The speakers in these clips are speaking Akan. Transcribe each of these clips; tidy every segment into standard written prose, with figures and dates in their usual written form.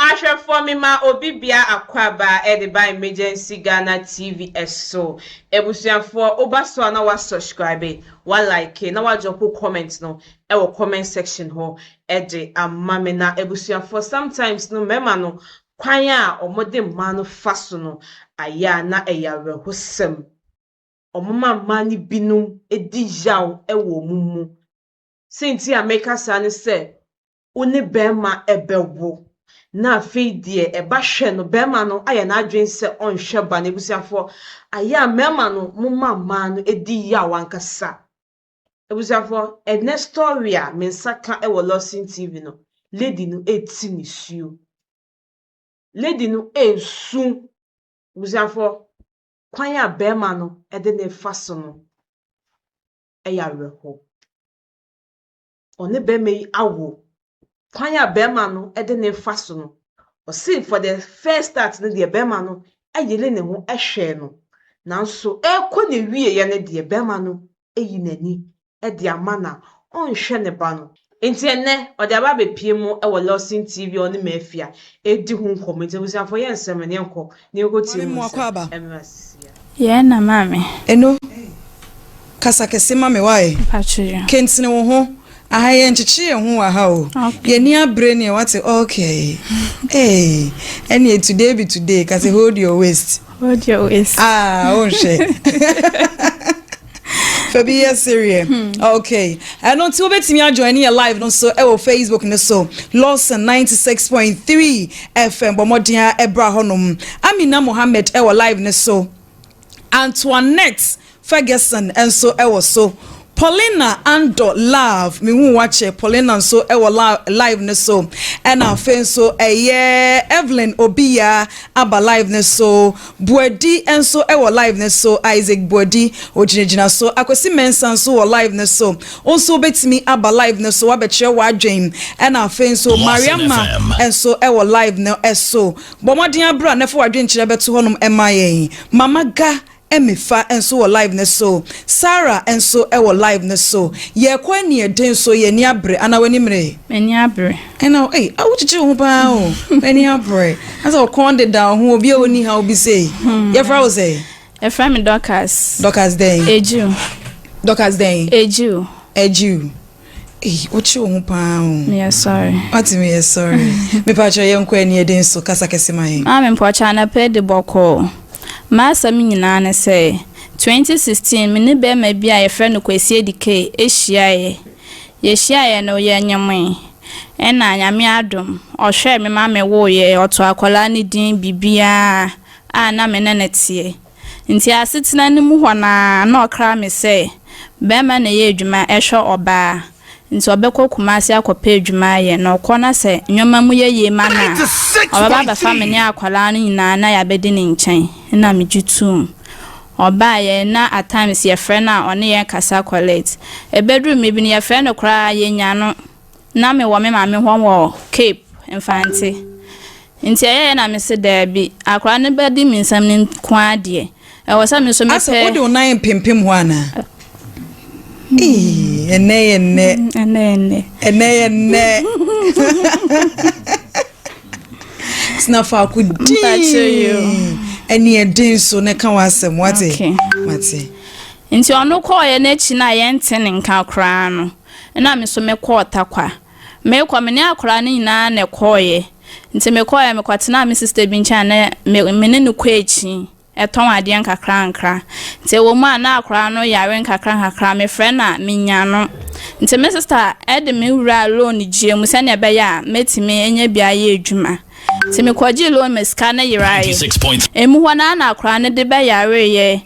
Ahwɛfoɔ mema obi bia akwaaba de ba Emergency Ghana TV so. Abusuafoɔ woba so a na wa subscribe, wa like na wa drop comment no wɔ comment section hɔ de ama me. Na abusuafoɔ, sometimes no mmarima no kwan a wɔde mmaa no fa so no ayɛ a na ɛyɛ awerɛhosɛm. Wɔma mmaa no binom di yaw wɔ wɔn mu. Sɛnti a meka saa ne sɛ, wo ne barima bɛwo na afei deɛ ɛba hwɛ no, barima no ayɛ n'adwene sɛ ɔnhwɛ ba no. Abusuafoɔ, ayɛ a mmarima no moma mmaa no di yaw ankasa. Abusuafoɔ, ɛnɛ story a me nsa ka wɔ Lawson TV no, lady no eti nisuo. Lady no esu. Abusuafoɔ, kwan a barima no de ne fa so no yɛ awerɛhoɔ. Ɔne barima yi awo. Kwan a barima no de ne fa so no, ɔse for the first start no deɛ, barima no yere ne ho hwɛɛ no. Nanso ɛrekɔ n'awieeɛ no deɛ, barima no ayi n'ani de ama no a ɔnhwɛ ne ba no. Nti ɛnnɛ, ɔde aba abɛpie mu wɔ Lawson TV a ɔne Mafia redi ho nkɔmmɔ. Nti abusuafoɔ, yɛ nsɛm no yɛnkɔ na yɛnkɔtie mu nsɛm ɛmmra sisia. Yɛn na maame. Eno, kasa kɛse ma me wae. Mpatwere. Kentene wo ho. Aha yɛn nkyekye yɛn ho wɔ ha o. Yɛni abere ne wate, okay. Hey, ɛne today be today. Kase hold your waist. Hold your waist. Ah, wonhwɛ. Fa bi yɛ sereɛ. Okay. Ɛno nti wobɛtumi ajoin yɛ live no so ɛwɔ Facebook no so. Lawson 96.3 FM, bɔ mmɔden a ɛbra hɔnom. Amina Mohammed ɛwɔ live no so. Antoinette Ferguson nso ɛwɔ so. Paulina Ando Love, mehu wakyɛ Paulina nso ɛwɔ live ne so. Ɛna afei nso ɛyɛ Evelyn Obiya aba live ne so. Buadi nso ɛwɔ live ne so. Isaac Buadi ogyinagyina so. Akwasi Mensah nso wɔ live ne so. Nso wobɛtumi aba live ne so wabɛkyerɛ w'adwen. Ɛna afei nso Mariama nso ɛwɔ live ne so. Bɔ mmɔden abra na ɛfo w'adwenkyerɛ bɛto hɔnom ɛma yɛn. Mama Ga Emifa nso wɔ live ne so. Sarah nso wɔ live ne so. Yɛkɔ ani ɛden so, yɛni abere ana w'ani mmere? M'ani abere. Ɛna ɛy awokyekyere wo ho paa o, w'ani abere asɛ ɔkɔn deda wo ho. Obi a ɔni ha obi sei, yɛfrɛ wo sɛ? Yɛfrɛ me Dorcas. Dorcas dɛn? Ejiw. Dorcas dɛn? Ejiw. Ejiw. Ei, wokye wo ho paa o. Meyɛ sorry. Wate, meyɛ sorry. Mepakyerɛ, yɛnkɔ ani ɛden so, kasa kɛse ma yɛn. Maame mpɔkyɛ, anapa di bɔkɔɔ. M'asɛm nyinaa ne sɛ 2016 me ne bɛrima bi a yɛfrɛ no Kwasi Adike ehyiaeɛ. Yɛhyiaeɛ no, yɛnyemoe. Ɛna Nyame adom, ɔhwɛɛ me ma me woeɛ, ɔto akwadaa ne din biribiara a na me ne no teɛ. Nti asetena no mu hɔ naa na ɔkra me sɛ bɛrima na ɛyɛ adwuma ɛhwɛ ɔbaa. Nti ɔbɛkɔ Kumasi akɔpɛ adwuma ayɛ, na ɔkɔ na sɛ nneɛma mu yɛ yie ma no a, ɔbɛba abɛfa me ne akwadaa no nyinaa na yɛabɛdi ne nkyɛn. Na megye tom. Ɔbaeɛ na at times yɛfrɛ no a, ɔne yɛn kasa collect. Ɛbɛduru mmerɛ bi no, yɛfrɛ no koraa yɛnya no. Na mewɔ me maame hɔ wɔ Cape Mfante. Nti ɛyɛyɛ na mese daabi, akwadaa no bɛdi me nsam no nko ara deɛ, ɛwɔ sɛ me nso asɛ mepɛ. Wode wo nan mpempem hɔ anaa? Ee, ɛnɛ yɛ nnɛ. Ɛnɛ yɛ nnɛ. Ɛnɛ yɛ nnɛ. Tena faako Mpakyɛ. Din ɛne ɛden so na ɛka w'asɛm wate. Okay. Wate. Nti ɔno kɔɔeɛ n'akyi no a yɛnte ne nka koraa no, na me nso mekɔɔ Takwa. Mekɔ, me ne akwadaa no nyinaa na ɛkɔɔeɛ. Nti mekɔɔeɛ, mekɔtenaa me sister bi nkyɛn a na me ne no kɔ akyi ɛtɔn adeɛ nkakra nkra. Nti ɛwɔ mu a na akwadaa no yare nkakra nkakra, mefrɛ no a menya no. Nti me sister ɛde me wura loan gye mu sɛnea ɛbɛyɛ a mɛtumi anya bi ayɛ adwuma. Nti mekɔgyee loan ma sika no yeraeɛ. Emu hɔ naa na akwadaa no de bɛyareeɛ.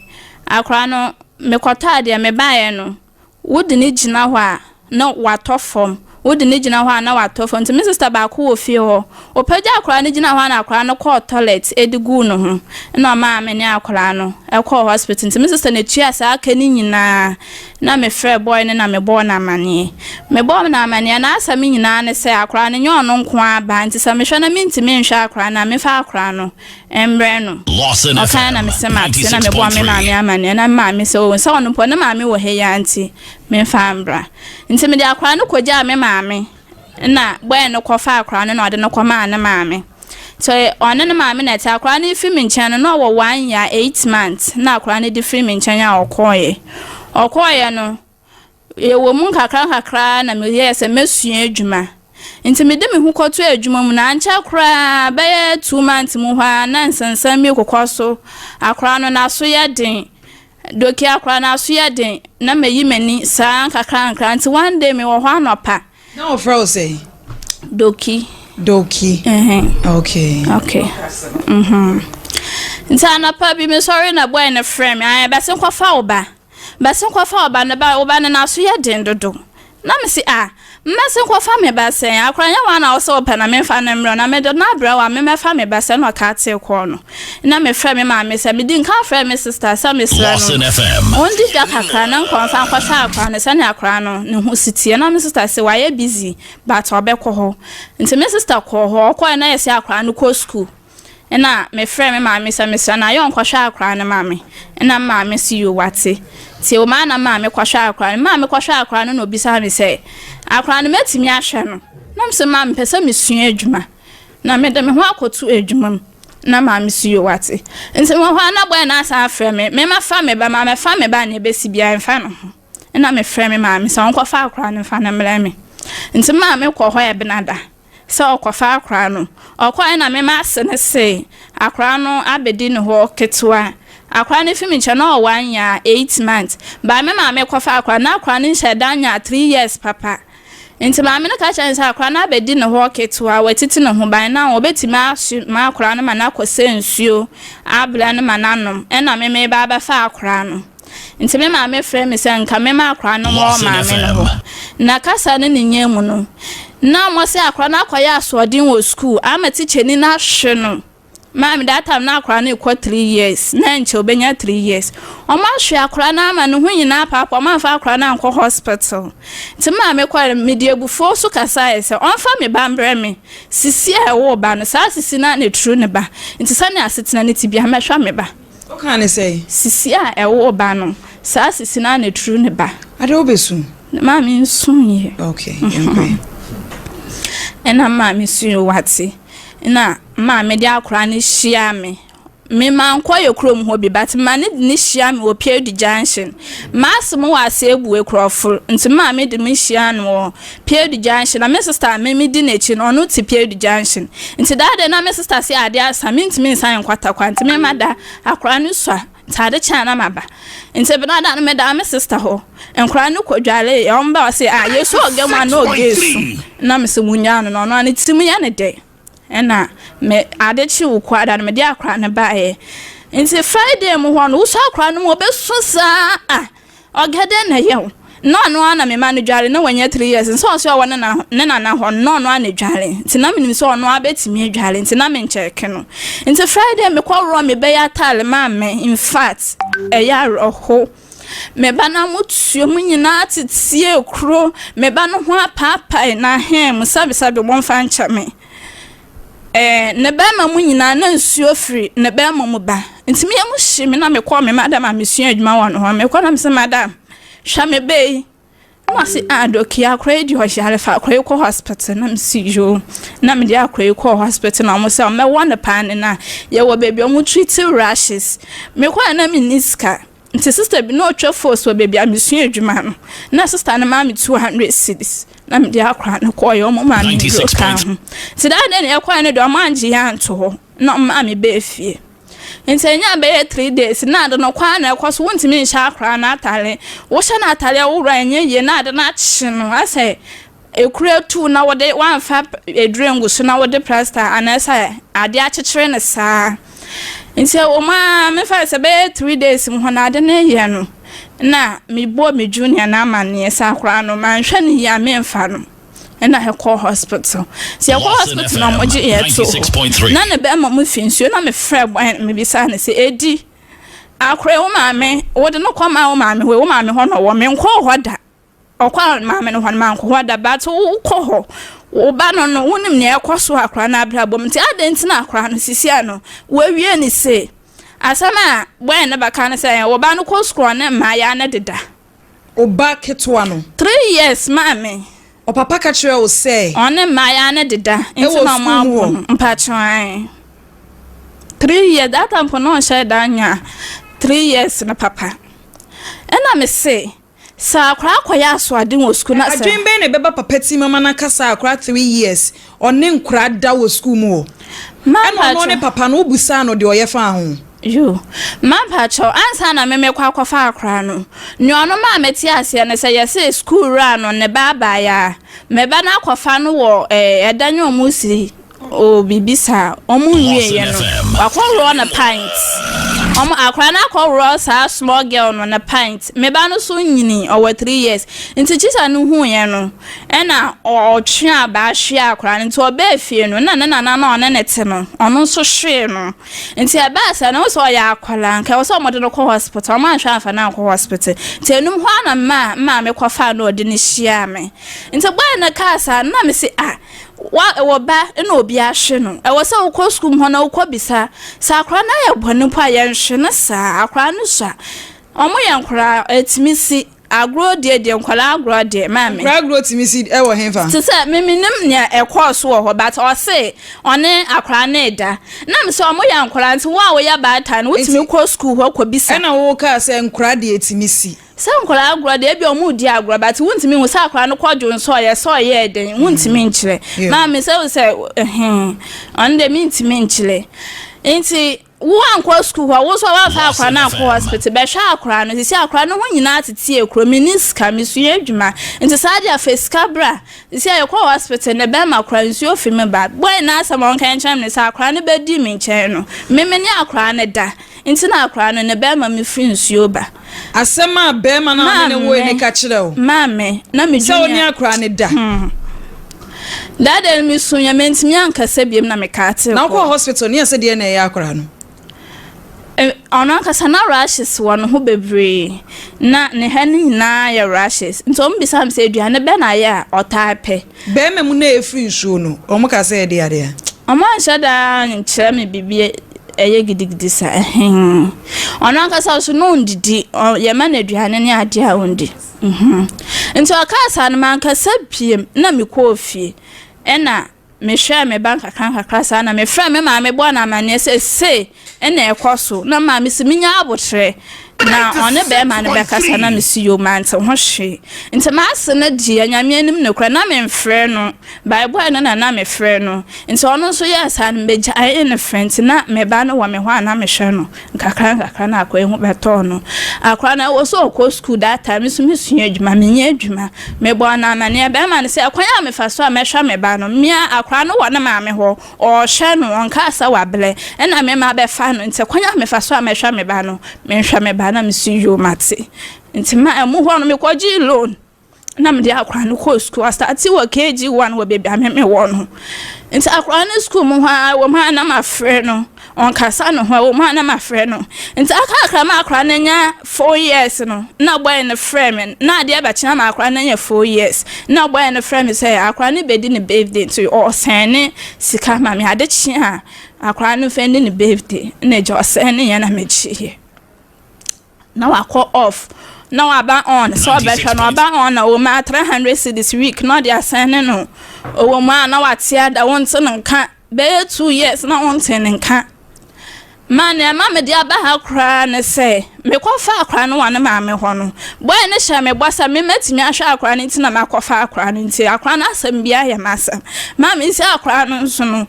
Akwadaa no, mekɔtɔ adeɛ, mebaeɛ no, wode ne gyina hɔ a na watɔ fam, wode ne gyina hɔ a na watɔ fam. Nti me sister baako wɔ fie hɔ, ɔpagya akwadaa no gyina hɔ a na akwadaa no kɔɔ toilet de guu ne ho, ɛna ɔmaa me ne akwadaa no kɔɔ hospital. Nti me sister na etua saa aka ne nyinaa. Na mefrɛ boy no na mebɔɔ no amanneɛ. Mebɔɔ no amanneɛ na asɛm nyinaa ne sɛ akwadaa no nyɛ ɔno nko ara ba, nti sɛ mehwɛ na mentumi nhwɛ akwadaa no a, mefa akwadaa no mbrɛ no. Ɔkan na mesɛ mate, na mebɔɔ me maame amanneɛ, na me maame sɛ o, sɛ ɔno mpo ne maame wɔ ha yi ara nti memfa mbra. Nti mede akwadaa no kɔgyaa me maame, na boy no kɔfa akwadaa no na ɔde no kɔmaa ne maame. Nti ɔne ne maame na ɛte. Akwadaa no firi me nkyɛn no, na ɔwɔ 1 year 8 months na akwadaa no de firi me nkyɛn a ɔkɔɔeɛ. Ɔkɔɔeɛ no, yɛwɔ mu nkakra nkakra na meyɛɛ sɛ mɛsua adwuma. Nti mede me ho kɔto adwuma mu na ankyɛ koraa, bɛyɛ 2 months mu hɔ a, na nsɛnsɛm bi kokɔ so. Akwadaa no n'aso yɛ den. Doki, akwadaa n'aso yɛ den na mayi m'ani saa nkakra nkakra. Nti one day mewɔ hɔ anɔpa. Na wɔfrɛ wo sɛ? Doki. Doki. Ɛhɛn. Okay. Okay. Nti anɔpa bi mesɔre na boy no frɛ me ayɛ bɛse nkɔfa wo ba, bɛse nkɔfa wo ba no ba, wo ba no n'aso yɛ den dodo. Na mesi a mmɛse nkɔfa me ba sɛn? Akora nyɛ wɔn a wɔsɛ wɔpɛ na memfa no mmerɛ na mede no abrɛ wo a, memɛfa me ba sɛ? Na ɔka tee kɔɔ no na mefrɛ me maame sɛ medi nka frɛ me sister sɛ mesrɛ Lawson no FM. ɔndi dwa kakra na nkɔmfa nkɔhwɛ akora no sɛnea akora no ne ho si teɛ. Na me sister sɛ wayɛ busy but ɔbɛkɔ hɔ. Nti me sister kɔɔ hɔ. Ɔkɔɛ na yɛsɛ akora no kɔ school. Ɛna mefrɛ me maame sɛ mesrɛ no ayɛ ɔnkɔhwɛ akora no ma me. Ɛna maame si yo, wate. Nti ɔmaa na maame kɔhwɛ akora no. Maame kɔhwɛ akora no na obisa me sɛ akora no mɛtumi ahwɛ no. Na mesɛ, "Maame, mepɛ sɛ mesua adwuma na mede me ho akɔto adwuma mu." Na maame si yo, wate. Nti wɔ hɔ a na boy no asan afrɛ me mema fa me ba, maame fa me ba, nea ɛbɛsi biara mfa no ho. Ɛna mefrɛ me maame sɛ ɔnkɔfa akora no mfa no mmerɛ me. Nti maame kɔ hɔ ɛbenada sɛ ɔkɔfa akora no. Ɔkɔɛ na mema ase ne se akora no abɛdi ne hɔ ketewa. Akora no fi me nkyɛn na ɔwɔ 1 year 8 months baa me maame kɔfa akora no, akora no nhyɛ da nya 3 years papa. Nti maame no ka kyerɛ no sɛ akora no abɛdi ne hɔ ketewa, watiti ne ho ban na wɔbɛtumi ahye ma akora no ma no akɔsɛ nsuo abrɛ no ma n'anom. Ɛna me meba abɛfa akora no. Nti me maame frɛ me sɛ nka mema akora no wɔ Lawson maame no FM. hɔ. Na kasa no ne nyɛ mu no, na wɔn sɛ akora no akɔyɛ asoɔden wɔ sukuu ama tikyani no ahwe no. Maame, that time na akora no kɔ 3 years, na nkyɛ obenya 3 years. Ɔmo ahwe akora no ama ne ho nyinaa paapa. Ɔmo amfa akora no ankɔ hospital. Nti maame kɔ, mede abufuo so kasa yɛ sɛ ɔmfa me ba mbrɛ me. Sisi a ɛwɔ ba no saa sisi na ne turu ne ba. Nti sɛnea asetena ne ti bia, mɛhwɛ me ba. Woka ne sɛ? Sisi a ɛwɔ ba no, saa sisi na ne turu ne ba. Ade wobɛsu? Maame, nsu yɛ. Okay, yɛnkɔ. Ɛna maame su, wate. Na maame de akora no hyia me. Me mankɔ yɛ kurom hɔ bi, but ma ne de ne hyia me wɔ Piedu Junction. Maase mo wɔ ase ebu ekurɔfo. Nti maame de me hyia no wɔ Piedu Junction. Na me sister me me di n'akyi no, ɔno te Piedu Junction. Nti daa de na me sister se ade asa, me ntumi nsan nkɔ Takwa. Nti me ma da akora no sua. Nti ade kyɛn na maba. Nti benada no meda me sister hɔ. Nkora no kɔ dware yɛ, ɔmo ba, ɔse ah, yesu ɔga mu a na ɔga esu. Na me sɛ munya no na ɔno ano tirim yɛ ne dɛ. Ɛna me ade kye wo kɔ ada no, mede akora no baeɛ. Nti Friday mu hɔ no, wosɔ akora no mu, ɔbɛsu saa. Ah, ɔga dɛn na ɛyɛ wo? Na ɔno ara na mema no dware. Na wanya 3 years. Nso ɔsɛ ɔwɔ ne nana hɔ no, na ɔno ara na dware. Nti na menim sɛ ɔno ara bɛtumi adware, nti na menkyɛke no. Nti Friday mekɔworɔ me bɛyɛ atare maa me. In fact, ɛyɛ awerɛho. Me ba no amotuo mu nyinaa tetie kuro. Me ba no ho apaapae n'ahen mu. Sabisabi, wɔmfa nkyɛ me. Ne bɛrima mu nyinaa na nsuo firi ne bɛrima mu ba. Nti me mu hye me na mekɔɔ me madam a mesua adwuma wɔ no hɔ. Mekɔ na mesɛ, "Madam, hwɛ me bɛ yi." Na ɔse, "Ah, Doki, akora yi di ɔyare, fa akora yi kɔ hospital." Na mesi yoo. Na mede akora yi kɔɔ hospital na ɔmo sɛ ɔmɛwɔ ne paane. Na yɛwɔ baabi a ɔmo treat rashes. Mekɔɛ na menni sika. Nti sister bi na ɔtwa force wɔ baabi a mesua adwuma no, na sister no maa me 200 cedis na mede akora no kɔɔyɛ. Ɔmo maa me nduro ka ho. Nti daa de ne yɛkɔɛ no deɛ, ɔmo angye yɛ anto hɔ na ɔmo maa me bɛɛ fie. Nti ɛnya bɛyɛ 3 days na ade no kwan na ɛkɔ so. Wontumi nhyɛ akora no atare. Wohyɛ no atare a wowura ɛnyɛ yie na ade no akye no asɛ ekura tu na wɔde wamfa eduro ngu so na wɔde plaster anaasɛ ade akyekyere no saa. Nti ɛwɔ mu a mefa sɛ bɛyɛ 3 days mu hɔ na ade no yɛ no, na mebɔ me junior no amanneɛ sɛ akora no manhwɛ no yie a, memfa no. Ɛna ɛkɔ hospital. Nti ɛkɔ hospital na ɔmogye yɛ to hɔ na ne bɛrima mu fi nsuo. Na mefrɛ bɔn no, mebisa no sɛ, "Ɛdi akora wo maame wode no kɔma wo maame hɔ, wo maame hɔ na ɔwɔ? Menkɔɔ hɔ da. Ɔkɔ maame no hɔ no, mankɔ hɔ da, but wokɔ hɔ, wo ba no no wonim nea ɛkɔ so akora no abrabɔ mu. Nti adɛn nti na akora no sisia no wawie ne se?" Asɛm a bɔn no bɛka no sɛ, wo ba no kɔ sukuu, ɔne mmaayɛ no deda. Ɔba ketewa no? 3 years, maame. Ɔpapa ka kyerɛɛ wo sɛ. Ɔne mmaayaa no deda nti na ɔmo abo no. Mpakyɛw ae. 3 years that time po na ɔnhyɛ da nya 3 years no papa. Ɛna me se sɛ akwadaa kɔyɛ asoɔden wɔ sukuu na sɛ. Adwene bɛn na ɛbɛba papa tirim ama no aka sɛ akwadaa 3 years ɔne nkwadaa da wɔ sukuu mu hɔ? Ɛna ɔno ne papa no wobusaa no deɛ ɔyɛ faa ho? Yoo, mampakyɛw, ansa na me mekɔ akɔfa akora no, nea ɔno maa mete aseɛ ne sɛ yɛse sukuu wura no ne ba abaayaa, me ba no akɔfa no wɔ eh, ɛdan a wɔn si o biribi saa, wɔn nwieɛ no, wakɔworɔ ne pint, wɔn akora no akɔworɔ saa small girl no ne pint, me ba no so nyini, ɔwɔ 3 years, nti teacher no huiɛ no, ɛna ɔtwe abaa hwee akora no, nti ɔbaa fie no, na ne nana no a ɔne ne te no, ɔno nso hwee no. Nti ɛbaa saa no, wohu sɛ ɔyɛ akwadaa, nka ɛwɔ sɛ wɔde no kɔ hospital, wɔanhwɛ amfa no ankɔ hospital. Nti anum hɔ ara na maa maame kɔfaa no ɔde no hyiaa me. Nti boy no kaa saa no, na mese ah, wa wɔ ba na obi ahwe no, ɛwɔ sɛ wokɔ sukuu mu hɔ na wokɔ bisa. Sɛ akwadaa no ayɛ bɔne mpo a, yɛnhwe no saa, akwadaa no sua. Wɔyɛ nkwadaa, ɛtumi si. Agorɔ deɛ deɛ nkwadaa agorɔ deɛ maame. Nkwadaa agorɔ tumi si ɛwɔ henfa? Te sɛ me menim nea ɛkɔɔ so wɔ hɔ but ɔse ɔne akwadaa no reda na me sɛ ɔmo yɛ nkwadaa nti wo a woyɛ baatan no wotumi kɔ school hɔ kɔ bisa. Ɛna wo kaa sɛ nkwadaa deɛ ɛtumi si. Sɛ nkwadaa agorɔ deɛ ebi ɔmo redi agorɔ but wontumi nhu sɛ akwadaa no kɔ dwonsɔ ɔyɛ sɛ ɔyɛɛ dɛn wontumi nkyerɛ maame sɛ wo sɛ ɛhɛn ɔno deɛ mentumi nkyerɛ nti. Wo ankɔ sukuu hɔ, wo nso woamfa akwadaa no ankɔ hospital bɛhwɛ akwadaa no. Sisi akwadaa no ho nyinaa tete akuro, menni sika, mesua adwuma. Nti saa deɛ fa sika bra. Sisi a yɛkɔ hospital no, bɛrima koraa nsuo fi me ba. Boy no asɛm a ɔnka nkyerɛ me ne sɛ akwadaa no bɛdi me nkyɛn no, me me ne akwadaa no da. Nti na akwadaa no ne bɛrima me firi nsuo ba. Asɛm a bɛrima no a ɔne no woe no ka kyerɛ wo. Maame, na me junior. Sɛ wo ne akwadaa no da. Hmm. That day no me su yɛ mentumi ankasa biom na me kaa te. Na wokɔɔ hospital ne yɛsɛ deɛ na ɛyɛ akwadaa no. Ɔno ankasa na rashes wɔ ne ho bebree na ne ha no nyinaa yɛ rashes nti wɔn bisa me sɛ aduane bɛ na ayɛ a ɔtaa pɛ. Bɛrima mu na ɛfiri nsuo no wɔn ka sɛ ɛde adeɛ a. Wɔn anhyɛ da nkyerɛ me biribi ɛyɛ gidigidi sa ɛhɛn ɔno ankasa nso na ɔndidi yɛma no aduane ne adeɛ a ɔndi. Nti ɔkaa saa no mankasa biem na mekɔɔ fie ɛna mehwɛɛ me ba nkakrankakra saa na mefrɛɛ me maame bɔɔ no amanneɛ sɛ sei na ɛkɔ so na maame se menya abotrɛ na ɔne bɛrima no bɛkasa na mese yoo mante ho hwee nti m'ase no deɛ Nyame anim nokorɛ na memfrɛ no by boy no na na mefrɛ no nti ɔno nso yɛɛ saa no megyaee no frɛ nti na me ba no wɔ me hɔ a na mehwɛ no Nkakra nkakra na akora yi ho bɛtɔɔ no. Akora no ɛwɔ sɛ ɔkɔ sukuu that time, me nso mesua adwuma, menyɛ adwuma. Mebɔɔ no amaneɛ, bɛrima no sɛ ɛkwan a mefa so a mɛhwɛ me ba no, me ara akora no wɔ ne maame hɔ, ɔrehwɛ no, ɔnkaa sɛ wabrɛ, ɛna me mabɛfa no, nti ɛkwan a mefa so a mɛhwɛ me ba no, menhwɛ me ba, na mese yoo mate. Nti ma ɛmu hɔ no mekɔgyee loan. na mede akwadaa no kɔɔ sukuu. Ɔstartee wɔ KG1 wɔ baabi a me mewɔ no. Nti akwadaa no sukuu mu hɔ ara, ɛwɔ mu a na mafrɛ no, ɔnkasa ne ho, ɛwɔ mu a na mafrɛ no. Nti aka akra ma akwadaa no anya 4 years no, na boy no frɛ me, na adeɛ bɛkye ama akwadaa no anya 4 years. Na boy no frɛ me sɛ akwadaa no bɛdi ne birthday nti ɔsɛn ne sika ma me. Ade kye a akwadaa no fɛ ne ne birthday, na agya ɔsɛn ne yɛ na megyeeɛ. Na wakɔ off na waba on sɛ ɔbɛhwɛ no ɔba on na ɔwɔ mu a 300 cedis week na ɔde asɛn ne no ɔwɔ mu a na wate ada wonte ne nka bɛyɛ 2 years na wonte ne nka ma nea ɛma mede aba ha koraa ne sɛ mekɔfa akwaraa no wɔ ne maame hɔ no boy no hyɛ me bɔ sɛ memɛtumi ahwɛ akwaraa no nti na makɔfa akwaraa no nti akwaraa no asɛm biara yɛ m'asɛm maame nsi akwaraa no nso no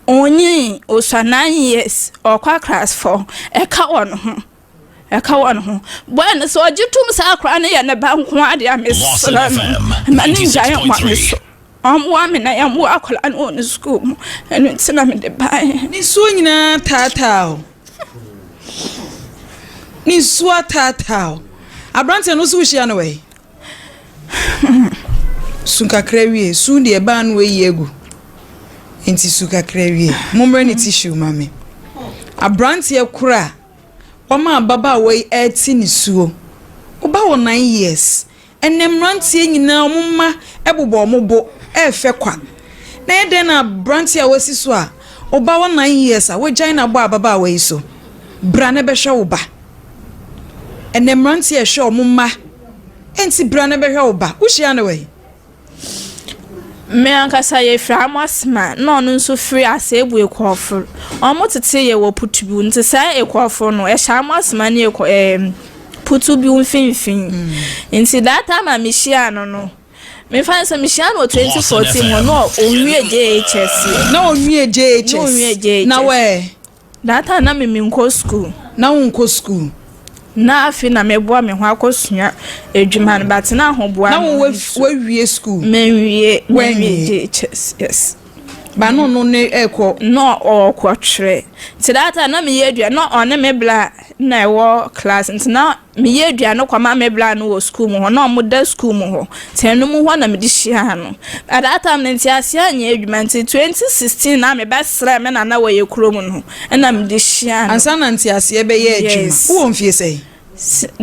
onyii osua 9 years ɔkɔ class 4 ɛka wɔ ne ho ɛka wɔ ne ho boy no sɛ ɔgye tom sɛ akwaraa no yɛ ne ba nko adeɛ a mesrɛ no ma ne ngyae mmɔ me so ɔmmoa me na yɛmmoa akwaraa no wɔ ne sukuu mu ɛno nti na mede baeɛ. Ne nsuo nyinaa taataa o ne nsuo ataataa o aberanteɛ no so wohyia no wɔ yi su kakra wie su deɛ ɛbaa no ayi agu nti su kakra wie mommrɛ ne tissue ma me aberanteɛ koro a wɔma ababaawa yi ɛrete ne suo woba wɔ 9 years ɛnɛ mmeranteɛ nyinaa wɔn mma bobɔ wɔn bo ɛrefɛ kwa na yɛ dɛn na aberanteɛ a wasi so a ɔba wɔ 9 years a wagyae no abɔ ababaawa yi so bra na bɛhwɛ wo ba ɛnɛ mmeranteɛ ɛhwɛ wɔn mma nti bra na bɛhwɛ wo ba wohyia no wɔ yi. Me ankasa yɛfiri Amoasma na ɔno nso firi Asebu Ekuafo. Wɔn tete yɛ wɔ Putubiu nti saa Ekuafo no ɛhyɛ Amoasma ne Eku ɛɛm Putubiu mfimfini. Nti that time a mehyiaa no no, mefa no sɛ mehyia no wɔ 2014 mu na ɔnwie JHS yɛ. Na ɔnwie JHS. Na ɔnwie JHS. Na wɛ? That time na me menkɔ school. Na wonkɔ school. Na afei na meboa me ho akɔsua adwuma no but na ahoboa Na wo wawie school? Menwie, menwie JHS, yes. Ba no no ne ɛkɔ. Na ɔkɔ twerɛ. Nti that time na meyɛ aduane na ɔne me bla na ɛwɔ class nti na Meyɛ aduane kɔma me bra no wɔ sukuu mu hɔ, na ɔmo da sukuu mu hɔ, nti ɛno mu hɔ na mede hyiaa no. At that time no nteaseɛ anyɛ adwuma nti 2016 na mebɛ srɛɛ me nana wɔ yɛ kurom no ɛna mede hyiaa no. Ansa na nteaseɛ bɛyɛ adwuma. Yes. Wowɔ mfie sɛn?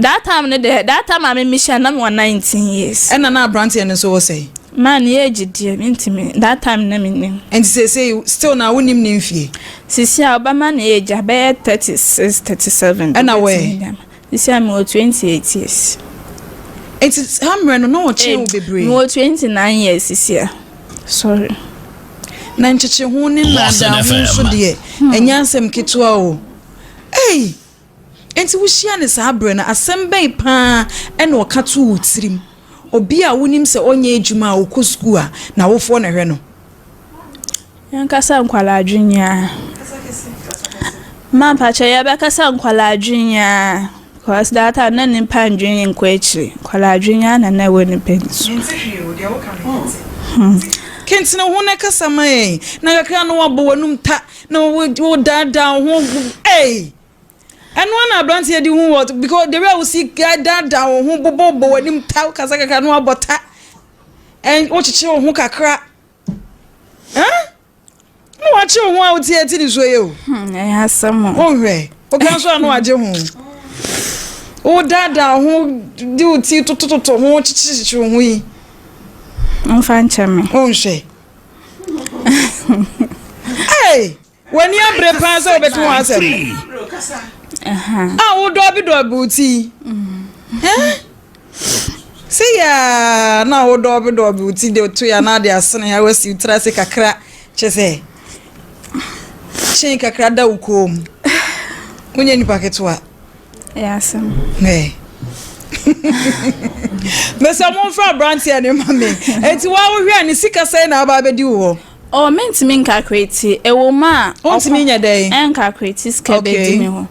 That time no deɛ, that time a me mehyia no na mewɔ 19 years. Ɛna na abranteɛ no nso wɔ sɛn? Maa ne age deɛ mentumi, that time na mennim. Nti seesei still na wonnim ne mfie? Sisi a ɔbɛma ne age abɛyɛ 36, 37. Ɛna wɔ ɛ? Sisi a mewɔ 28 years. Nti saa mmerɛ no na ɔkyɛn wo bebree? Mewɔ 29 years sisi a. Sorry. Na nkyekyeho ne nnaadaa ho nso deɛ ɛnyɛ asɛm ketewa o. Ei! Enti wohyia no saa berɛ no, asɛm bɛn paa na ɔka too wo tirim? Obi a wonim sɛ ɔnyɛ adwuma a ɔkɔ sukuu a n'awofoɔ na ɛhwɛ no. Yɛnkasa nkwadaa adwene a. Ma mpakyɛ yɛbɛkasa nkwadaa adwene a because that time na nipa ndwene nkɔ akyiri. Nkwadaa adwene a na na ɛwɔ nipa ni so. Kentene ho na kasa ma yɛn. Na kakra no wabɔ w'anum ta na wodaadaa wo ho. Ei! Ɛno ara na aberanteɛ de hu wɔ because the way a wosi daadaa wo ho bobɔbɔ w'anim ta kasa kakra no abɔ ta. Ɛn wokyekyere wo ho kakra. Huh? Na wakye wo ho a wote ati ne so yɛ o. Hmm, ɛyɛ asɛm o. Wonhwɛ. Woka nso a na wagye ho. Wodaadaa wo ho de wo ti totototo ho kyekyekyekyere wo ho yi. Mfa nkyɛ me. Wonhwɛ. Hey! W'ani abere paa sɛ wobɛte ho asɛm. A wodɔɔbedɔɔbe wo ti. Sɛ yɛ na wodɔɔbedɔɔbe wo ti de to ya na de asene ha wasi wo tiri ase kakra kyɛ sɛ kyen kakra da wo kɔn mu. Wonyɛ nipa ketewa. Ɛyɛ asɛm. Mesɛ momfrɛ aberanteɛ no ma me. Enti woa wohwɛ a ne sika sɛn na aba abɛdi wo hɔ? Oh, mentumi nkakreti. Ɛwɔ mu a. Wontumi nyɛ dɛn? Ɛnkakreti sika bɛdi me hɔ.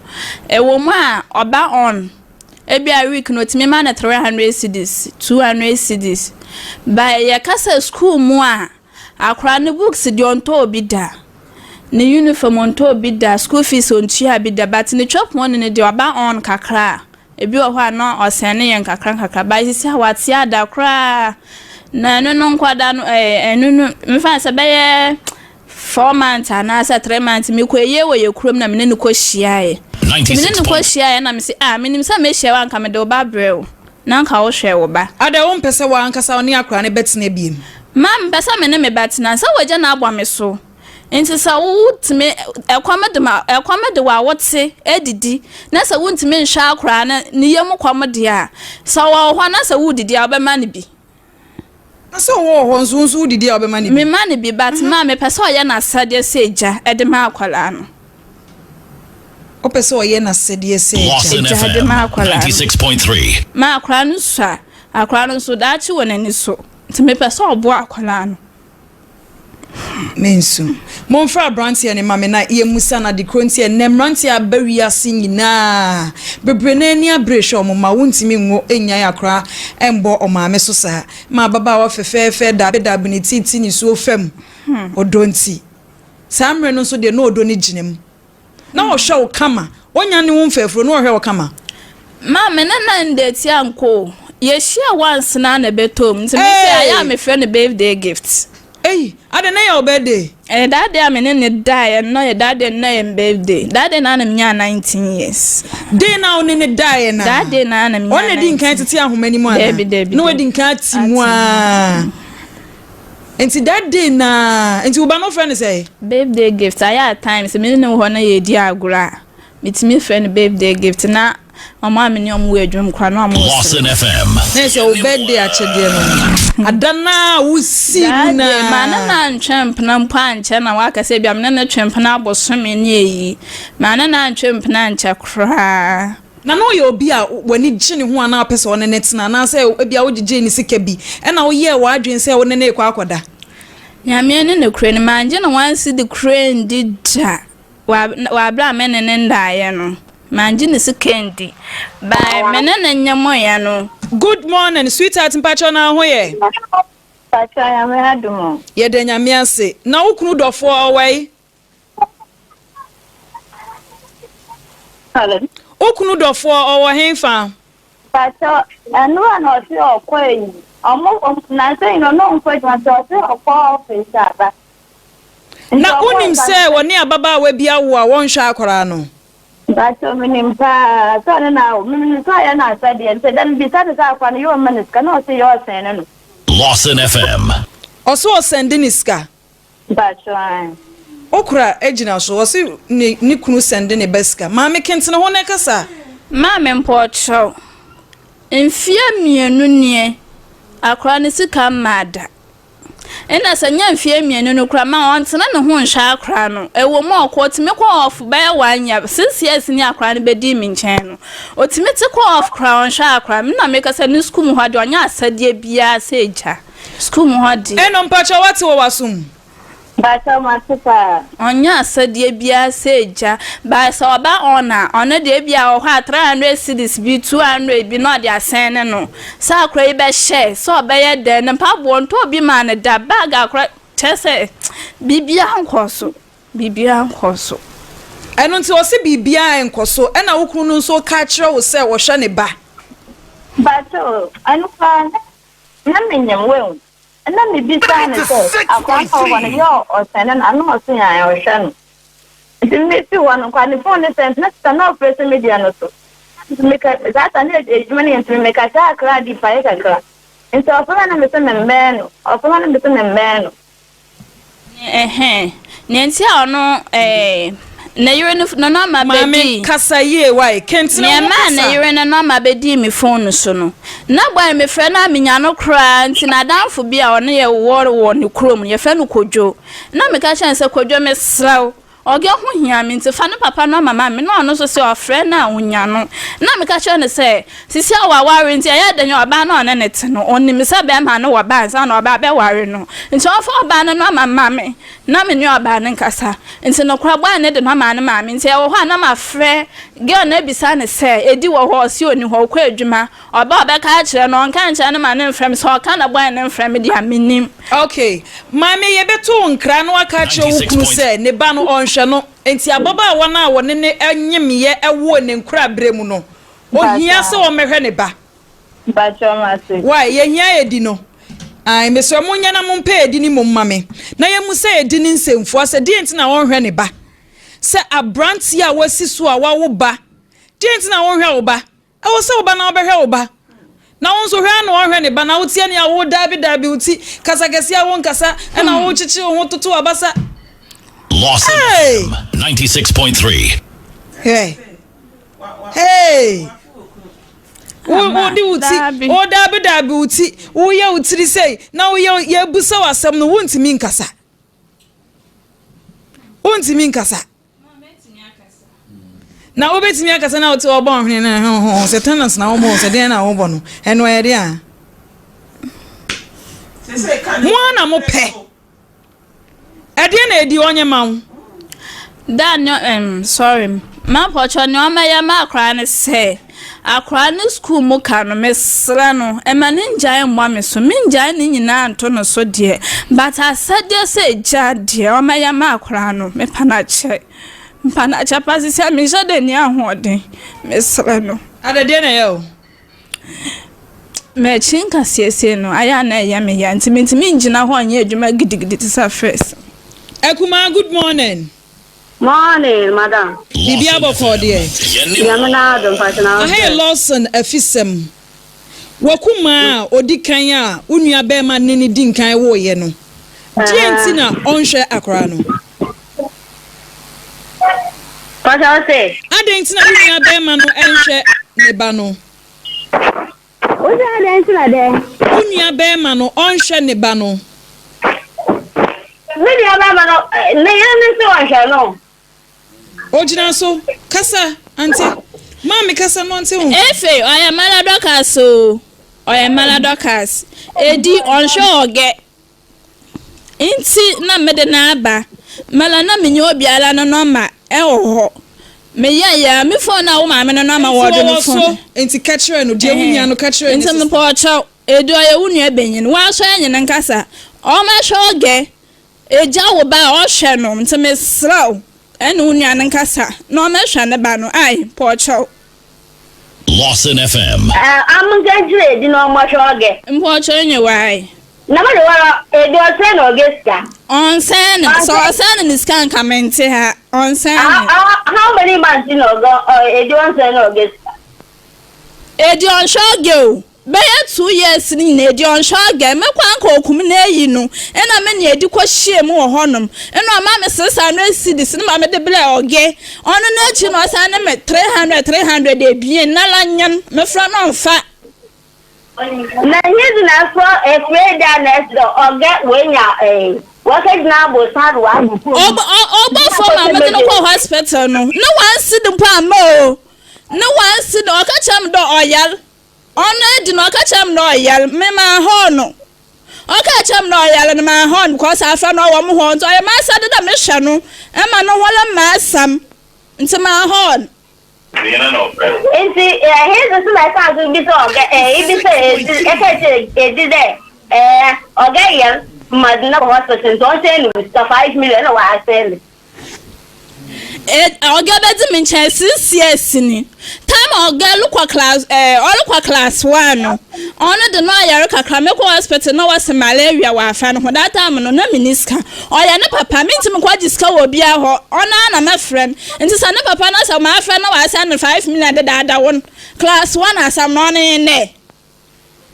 Ɛwɔ mu a, ɔba on. Ebi a week no, otumi ma no 300 cedis, 200 cedis. But yɛka sɛ school mu a, akwadaa no books deɛ ɔntɔɔ bi da. Ne uniform ɔntɔɔ bi da, school fees ɔntua bi da. But ne chop money no deɛ ɔba on kakra a, Ebi wɔ hɔ a na ɔsɛne yɛn nkakrankakra but sisi a wate ada koraa na ɛno no nkwadaa no ɛɛ ɛno no mefa no sɛ bɛyɛ 4 months anaasɛ 3 months mekɔ eyie wɔ yɛ kurom na mene no kɔ hyiaeɛ. Nti mene no kɔ hyiaeɛ na mese, ah, menim sɛ mɛhyia wo anka mede wo ba brɛ wo na anka wohwɛ wo ba. Ada wompɛ sɛ w'ankasa wo ne akwadaa no bɛtena biom? Ma mepɛ sɛ me ne me ba tena sɛ wagya no abɔ me so. Nti sɛ wotumi, ɛkɔm de ma, ɛkɔm de wo a wote adidi, na sɛ wontumi nhwɛ akwadaa no ne yam kɔm deɛ a, sɛ ɔwɔ hɔ na sɛ wodidi a wobɛma no bi. Na sɛ ɔwɔ hɔ nso, wo nso wodidi a wobɛma no bi? Mema no bi, but ma mepɛ sɛ ɔyɛ n'asɛdeɛ sɛ agya de ma akwadaa no. Wopɛ sɛ ɔyɛ n'asɛdeɛ sɛ agya? Agya de ma akwadaa no. Ma akwadaa no sua, akwadaa no nso daakye wɔ n'ani so, nti mepɛ sɛ ɔboa akwadaa no. Mensu. Momfrɛ aberanteɛ no ma me na yɛmmusa no ade korɔ nti ɛnnɛ mmeranteɛ aba wiase nyinaa bebree no ani abere hwɛ wɔn mma wontumi nwo nnyae akora mbɔ ɔmaame so saa ma ababaawa fɛfɛɛfɛ daabedaabe ne ti ti nisuo fam ɔdɔ nti saa mmerɛ no nso deɛ na ɔdɔ no gyina mu. Na ɔhwɛ wo kama. Onya ne wo mfɛfuro na ɔhwɛ wo kama. Ma me ne no ndate ankɔ o. Yɛhyia once na na ɛbɛtɔ mu nti me sɛ ayɛ a mefrɛ no birthday gift. Ei, adɛn na ɛyɛ wo birthday? Ɛyɛ that day a me ne no daeɛ no na ɔyɛ that day no na ɛyɛ me birthday. That day na na menyaa 19 years. Day na wo ne no daeɛ no a? That day na na menyaa 19. Ɔno na edi nkan tete ahoma no mu anaa? Dabi dabi. Na wadi nkan ate mu aa. Nti that day naa, nti wo ba no wofrɛ no sɛn? Birthday gift, ayɛ at times me ne no wɔ hɔ na yɛredi agorɔ a, Metumi frɛ no birthday gift na wɔn a me ne wɔn wɔ adwuma mu koraa na wɔn Lawson resere. FM. Na ɛsɛ wo birthday akyɛdeɛ no no. Ada no a wosii mu Daa no deɛ maa ne ara. na antwe mpena mpo ankyɛ na waka sɛ ebia me ne no twe mpena abosome ne ayi. Maa ne na antwe mpena ankyɛ koraa. Na na ɔyɛ obi a w'ani gye ne ho anaa wopɛ sɛ ɔne no tena anaasɛ ebia wogyegyee ne sika bi ɛna woyɛɛ w'adwene sɛ wo ne no rekɔ akɔda? Nyame ne nokorɛ no, mangye no one cedi koraa ndi da. Wɔ aberɛ a me ne no ndaeɛ no, mangye ne sika andi. By me ne no nyemoeɛ no. Good morning sweetheart mpakyɛw na wo ho yɛ? Mpakyɛw Nyame adom o. Yɛda Nyame ase. Na wo kunu dɔfoɔ ɔwɔ he? Pardon? Wo kunu dɔfoɔ ɔwɔ henfa? Mpakyɛw ɛnora na ɔse ɔkɔ ayi ɔmo nansa yi no ɔno ɔnkɔ adwuma nti ɔse ɔkɔ office aba. Na wonim sɛ wɔne ababaawa bi awo a wɔnhwɛ akwadaa no? Mpakyɛw menim paa sɛ ɔne no awo menim sɛ ɔyɛ no asɛdeɛ nti da mebisa no sɛ akwadaa no yɛ ɔmma no sika na ɔse yɛ ɔsɛn ne no. Lawson FM. Ɔse ɔsɛnde ne sika. Mpakyɛw ae. Okura gyina so ɔse ne ne kunu sɛnde ne ba sika. Maame kentene ho na ɛkasa. Maame mpɔkyɛw, mfeɛ mienu nie, akwadaa no sika mmaa da. Nna sɛ nnyɛ mfeɛ mienu no koraa ma ɔntsena no ho nnhwɛ akora no. Ɛwɔ mu a ɔkɔ, otumi kɔ off bɛyɛ one year, 6 years ni akora no bɛdii me nkyɛn no, otumi tse kɔ off koraa ɔnnhwɛ akora no. Nna meka sɛ no sukuu mu hɔ deɛ ɔnnyɛ asɛdeɛ biara sɛ egya. Sukuu mu hɔ deɛ. Eno mpakyɛw wate wɔ w'asom? Mpakyɛw mate paa. Ɔnnyɛ asɛdeɛ biara sɛ egya. But sɛ ɔba on a, ɔno deɛ ebia ɔwɔ hɔ a 300 cedis bi, 200 bi na ɔde asɛn ne no. Sɛ akora yi bɛhyɛ, sɛ ɔbɛyɛ dɛn, ne mpaboa ɔntɔɔ bi maa no da, bag akora, kyerɛ sɛ biribiara nkɔɔ so, biribiara nkɔɔ so. Ɛno nti ɔse biribiara nkɔ so ɛna wo kunu no nso ka kyerɛ wo sɛ ɔhwɛ ne ba. Mpakyɛw ɛno koraa na menyim woehu. Nna mibisaa no sɛ, Akora no a ɔwɔ hɔ no, yɛ ɔsɛn no anaa ɔse ae ɔhwɛ no? Ntsi mifii hɔ no, nka ne phone no sɛn ntsi na sesa na ɔfrɛ social media no so. Ntsi meka saa ta na edwuma no yɛ ntsi mekasa akra di pae kakra. Ntsi ɔfrɛ me na mese memmbɛn no, ɔfrɛ me na mese memmbɛn no. Ɛhɛn, nea nti a ɔno ɛɛ ne yere no no nɔma Maame, bɛdii. kasa yie wai, kentene Nea ho ɛmaa kasa. ne yere no nɔma bɛdii me fon so no, na boy mefrɛ no a menya no koraa nti n'adamfo bi a ɔne yɛ wɔ wɔ ne kurom no, yɛfrɛ no Kojo. Na meka kyerɛ no sɛ, Kojo mesrɛ wo, Ɔgɛ ho hia me nti fa ne papa nɔma ma me na ɔno nso sɛ ɔfrɛ no a ɔnya no. Na meka kyerɛ no sɛ, sisi a waware nti ɛyɛ dɛn a ɔbaa no a ɔne no te no, ɔnim sɛ bɛrima no wɔ ba ansa na ɔba abɛware no. Nti ɔmfa ɔbaa no nɔma mma me na me ne ɔbaa no nkasa. Nti nokorɛ boy no de nɔma no maa me. Nti ɛwɔ hɔ a na mafrɛ girl no abisa no sɛ Edi wɔ hɔ? Ɔse ɔnni hɔ, ɔkɔ adwuma. Ɔba a ɔbɛka akyerɛ no, ɔnka nkyerɛ no ma no mfrɛ me. Sɛ ɔka na boy no mfrɛ me deɛ a, mennim. Ok, maame yɛbɛto wo nkra na waka akyerɛ wo kunu sɛ ne ba no ɔnhwɛ no, enti ababaawa no a wɔne no nyemyɛ woo ne nkoraberɛ mu no, ɔhia sɛ ɔmmɛhwɛ ne ba. Wai, yɛhia edi no. Ae, mesrɛ monyɛ na mompɛ edi no mmom ma me, na yɛmmu sɛ edi ne nsɛmfua sɛ deɛn nti na ɔnhwɛ ne ba? Sɛ aberanteɛ a wasi so a wawo ba, deɛn nti na wonhwɛ wo ba? Ɛwɔ sɛ wo ba na ɔbɛhwɛ wo ba. Na wo nso hwɛ ara na ɔnhwɛ ne ba na woteɛ nea wo daabi daabi wo ti kasa kɛseɛ a wonkasa ɛna hmm. wokyekye wo ho toto abasa. Lawson Hey! FM 96.3. Hey! Hey! Wo wo de wo ti wo daabi daabi wo ti woyɛ wo tiri sei na woyɛ yɛbusa w'asɛm no wontumi nkasa. Wontumi nkasa. Na wobɛtumi akasa na wote ɔbɔ ɔhwene no ho ho sɛ tennis na wobɔ sɛ deɛn na wobɔ no ɛno ɛyɛ deɛ a mo ara na mopɛ ɛdeɛ na ɛdi ɔnyɛ ma wo Da ne um, sorry mapɔkyɛ nea ɔmɛyɛ ma akora ne sɛ akora ne sukuu mu ka no mesrɛ no ɛma ne ngyae mmɔ me so mengyae ne nyinaa nto no so deɛ but asɛdeɛ sɛ gya deɛ ɔmɛyɛ ma akora no mepa no akyɛ mepa no akyɛ pa sisi a menhyɛ dɛ ni ahoɔden mesrɛ no. Adadeɛ na ɛyɛ o. M'akyi nkasiesie no ayɛ a na ɛyɛ me ya nti mentumi ngyina hɔ nyɛ adwuma gidigidi te sɛ first. Akumaa good morning. Morning madam. Biribiara bɔkɔɔ deɛ? Nyame n'adom mpakyɛ na wo Aha yɛ sɛ. Lawson afisɛm. W'akumaa a ɔdi kan a wo nua barima ne no di nkan woeɛ no, deɛn nti na ɔnhwɛ akwadaa no? Mpakyɛ wo se? Adɛn nti na wo nua bɛɛma no nhwɛ ne ba no? Wo se adɛn nti na dɛn? Wo nua bɛɛma no ɔnhwɛ ne ba no. Me nua bɛɛma no ne yere no se ɔnhwɛ no. Ogyina so kasa ante. Maame kasa no ɔnte wo. Efe ɔyɛ mala Dorcas oo ɔyɛ mala Dorcas edi ɔnhwɛ ɔgɛ Ntsi na mede no aba. Mara na minnyi obiara no nɔma wɔ hɔ. Meyɛe a, me fon a wo maame no nɔma wɔ do no fon. Ntsi wɔwɔ so, ntsi ka kyerɛ no, deɛ wo nua no ka kyerɛ ne Ntsi sista. mepɛ ɔkyɛw, Edu ɔyɛ wo nua banyin, woaso enye no nkasa, ɔmmɛhwɛ ɔgɛ, egya wo ba a ɔhwɛ no, ntsi meserɛ wo, enye wo nua no nkasa na ɔmmɛhwɛ ne ba no, ae, pɛ ɔkyɛw. Lawson FM. Am nka nkyerɛ Edi na ɔmmɔhwɛ ɔgɛ. Mpɔkyɛw nye why? Na me de wara Edi ɔsɛn na ɔgɛ sika. Ɔnsɛn no, sɛ ɔsɛn no ne sika nka mente ha, ɔnsɛn no. How many months na ɔgɛ Edi ɔnsɛn na ɔgɛ sika? Edi ɔnhwɛ ɔgɛ o. Bɛyɛ 2 years ni nyinaa edi ɔnhwɛ ɔgɛ me kɔ anka okum no ayi no ɛna me ne edi kɔ hyia mu wɔ hɔ nom ɛna ɔma me 600 cedis ne ma me de brɛ ɔgɛ ɔno no akyi no ɔsan ne me 300 300 ebien nala nyan me frɛ no ɔnfa. Na his na afɔ efie da na ɛsɛ dɛ ɔgɛ wenya ee wɔkɛ gyina abosan do w'agu fom. Ɔbɔ ɔbɔ fam a mede no kɔ hospital no ne 1 cedi mpo amma o ne 1 cedi ɔka kyerɛ me dɛ ɔyar. Ɔno edi no ɔka kyerɛ me dɛ ɔyar, me mannhɔɔ no. Ɔkaa kyerɛ me dɛ ɔyar no mannhɔɔ no because afra no ɔwɔ mo hɔ ntsi ɔyɛ m'asɛdze dɛ mehwɛ no ma no ho remma asɛm ntsi mannhɔɔ no. Ntsi hɛn so na ɛsan so bisa ɔgɛ ibisa edzi ɛka kyerɛ edzi dɛ ɔgɛ yar ma dze no kɔ hospital ntsi ɔnsɛn no sika 5 million na ɔasɛn no. Ɔgɛ bɛdzi me nkyɛn 6 years ni. Time a ɔgɛ rokɔ class ɔrokɔ class one no, ɔno de no ɔyar kakra mekɔ hospital na wɔse malaria wɔ afa no ho. That time no na menni sika. Ɔyɛ ne papa mentumi nkɔgye sika wɔ obiara hɔ. Ɔno ara na mɛfrɛ no. Nti sɛ ne papa no sɛ mafrɛ no na wasɛn no 5 million dedaada wo no class one asɛm no ɔno nye ndɛ.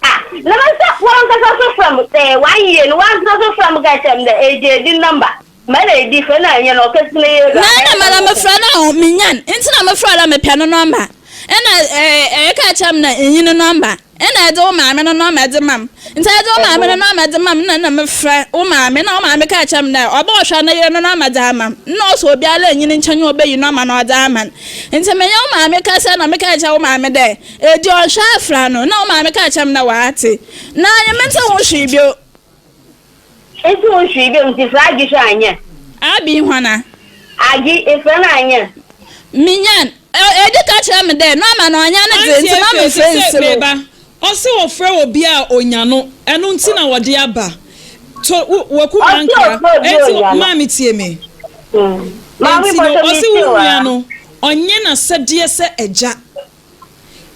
Ah, na me sɛ wankasa so frɛ m one year no wankasa so frɛ m ka kyerɛ m dɛ egye edi number ma na edi fɛ na ɛnyɛ no ɔkɛse na yɛ Na na mara mefrɛ no a menyan nti na mefrɛ dɛ mepɛ no number ɛna ɛɛ ɛka kyerɛ me na enyi no number ɛna ɛde wo maame no number de ma m nti ɛde wo maame no number de ma m na na mefrɛ wo maame na wo maame ka kyerɛ me dɛ ɔbɛ ɔhwɛ ne yere no number de ama m na ɔsɛ obiara enyi ne nkyɛn ɔbɛyi number na ɔde ama no nti menye wo maame kasa na meka kyerɛ wo maame dɛ edi ɔhwɛ afra no na wo maame ka kyerɛ me dɛ waate na nye mente ho hwee bio. Nti wo hwee bio nti frɛ agye hwɛ anyɛ. Abi hwana? Agye efrɛ no anyɛ. Minyan edi ka kyerɛ me dɛ nɔɔma no ɔnyɛ ne dze nti ma Auntie mefrɛ Efe, sese nsiro. meba. Ɔse ɔfrɛ obi a onya no, ɛno nti na wɔde aba. To wo waku Ɔse mankra. ɔfrɛ obi a Enti onya no. maame tie me. Maame Enti no pɔtɔ ɔse me wo tie wo nua ara. no ɔnyɛ n'asɛdeɛ sɛ agya.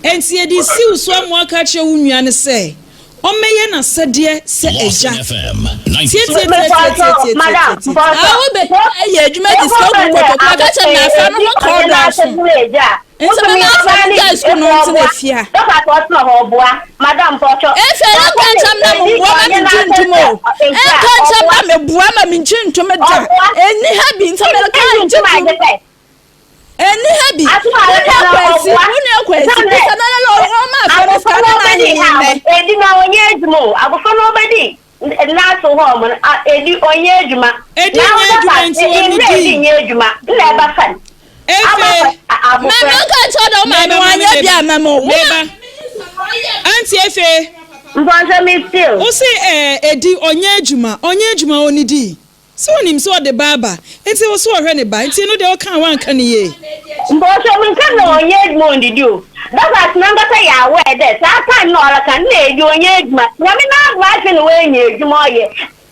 Enti yɛde siw so ama aka akyerɛ wo nua no sɛ ɔmmɛyɛ n'asɛdeɛ sɛ Lawson agya. FM Tie 96. tie tie tie tie tie tie tie tie. Awo bɛ yɛ adwuma di sika gu kotoku ɔka kyerɛ me afra no ho ka ɔdɔ aso. Nti me ma afra no gyae sukuu no nti na fie a. Efe ɛnka nkyɛm na meboa ma mengye ntom o. Ɛnka nkyɛm na meboa ma mengye ntom da. Ɛnni ha bi nti mereka ngye tom. Ɛnni ha bi. Wo nua Kwasi, wo nua Kwasi, bisa no na ɔma afra no sika na ma anyenye nnɛ. Edi na ɔnyɛ adwuma o. Abofra no ɔbɛdi n'aso hɔ ɔmo no edi ɔnyɛ adwuma. Edi nyɛ adwuma nti Mmerɛ edi ɔnnidi. nyɛ adwuma nna ɛba fa no. Efe. Maame nka nkyɛw dɛ wo maame Meba maame wanyɛ bi meba. ama me o. Wo Meba. Auntie Efe. Mpɔnsɛ mi still. Wo se ɛɛ edi ɔnyɛ adwuma, ɔnyɛ adwuma ɔnnidi. Sɛ onim sɛ ɔde ba aba nti wo so ɔhwɛ ne ba nti no deɛ ɔka a wanka no yie. Mpɔnsɛ mi nka na ɔnyɛ adwuma ɔnnidi o. Dɔkas nankasa yɛ aware dɛ saa time na ɔreka no na edi ɔnyɛ adwuma. Nyame n'adom ahwɛ na wanya adwuma ɔyɛ.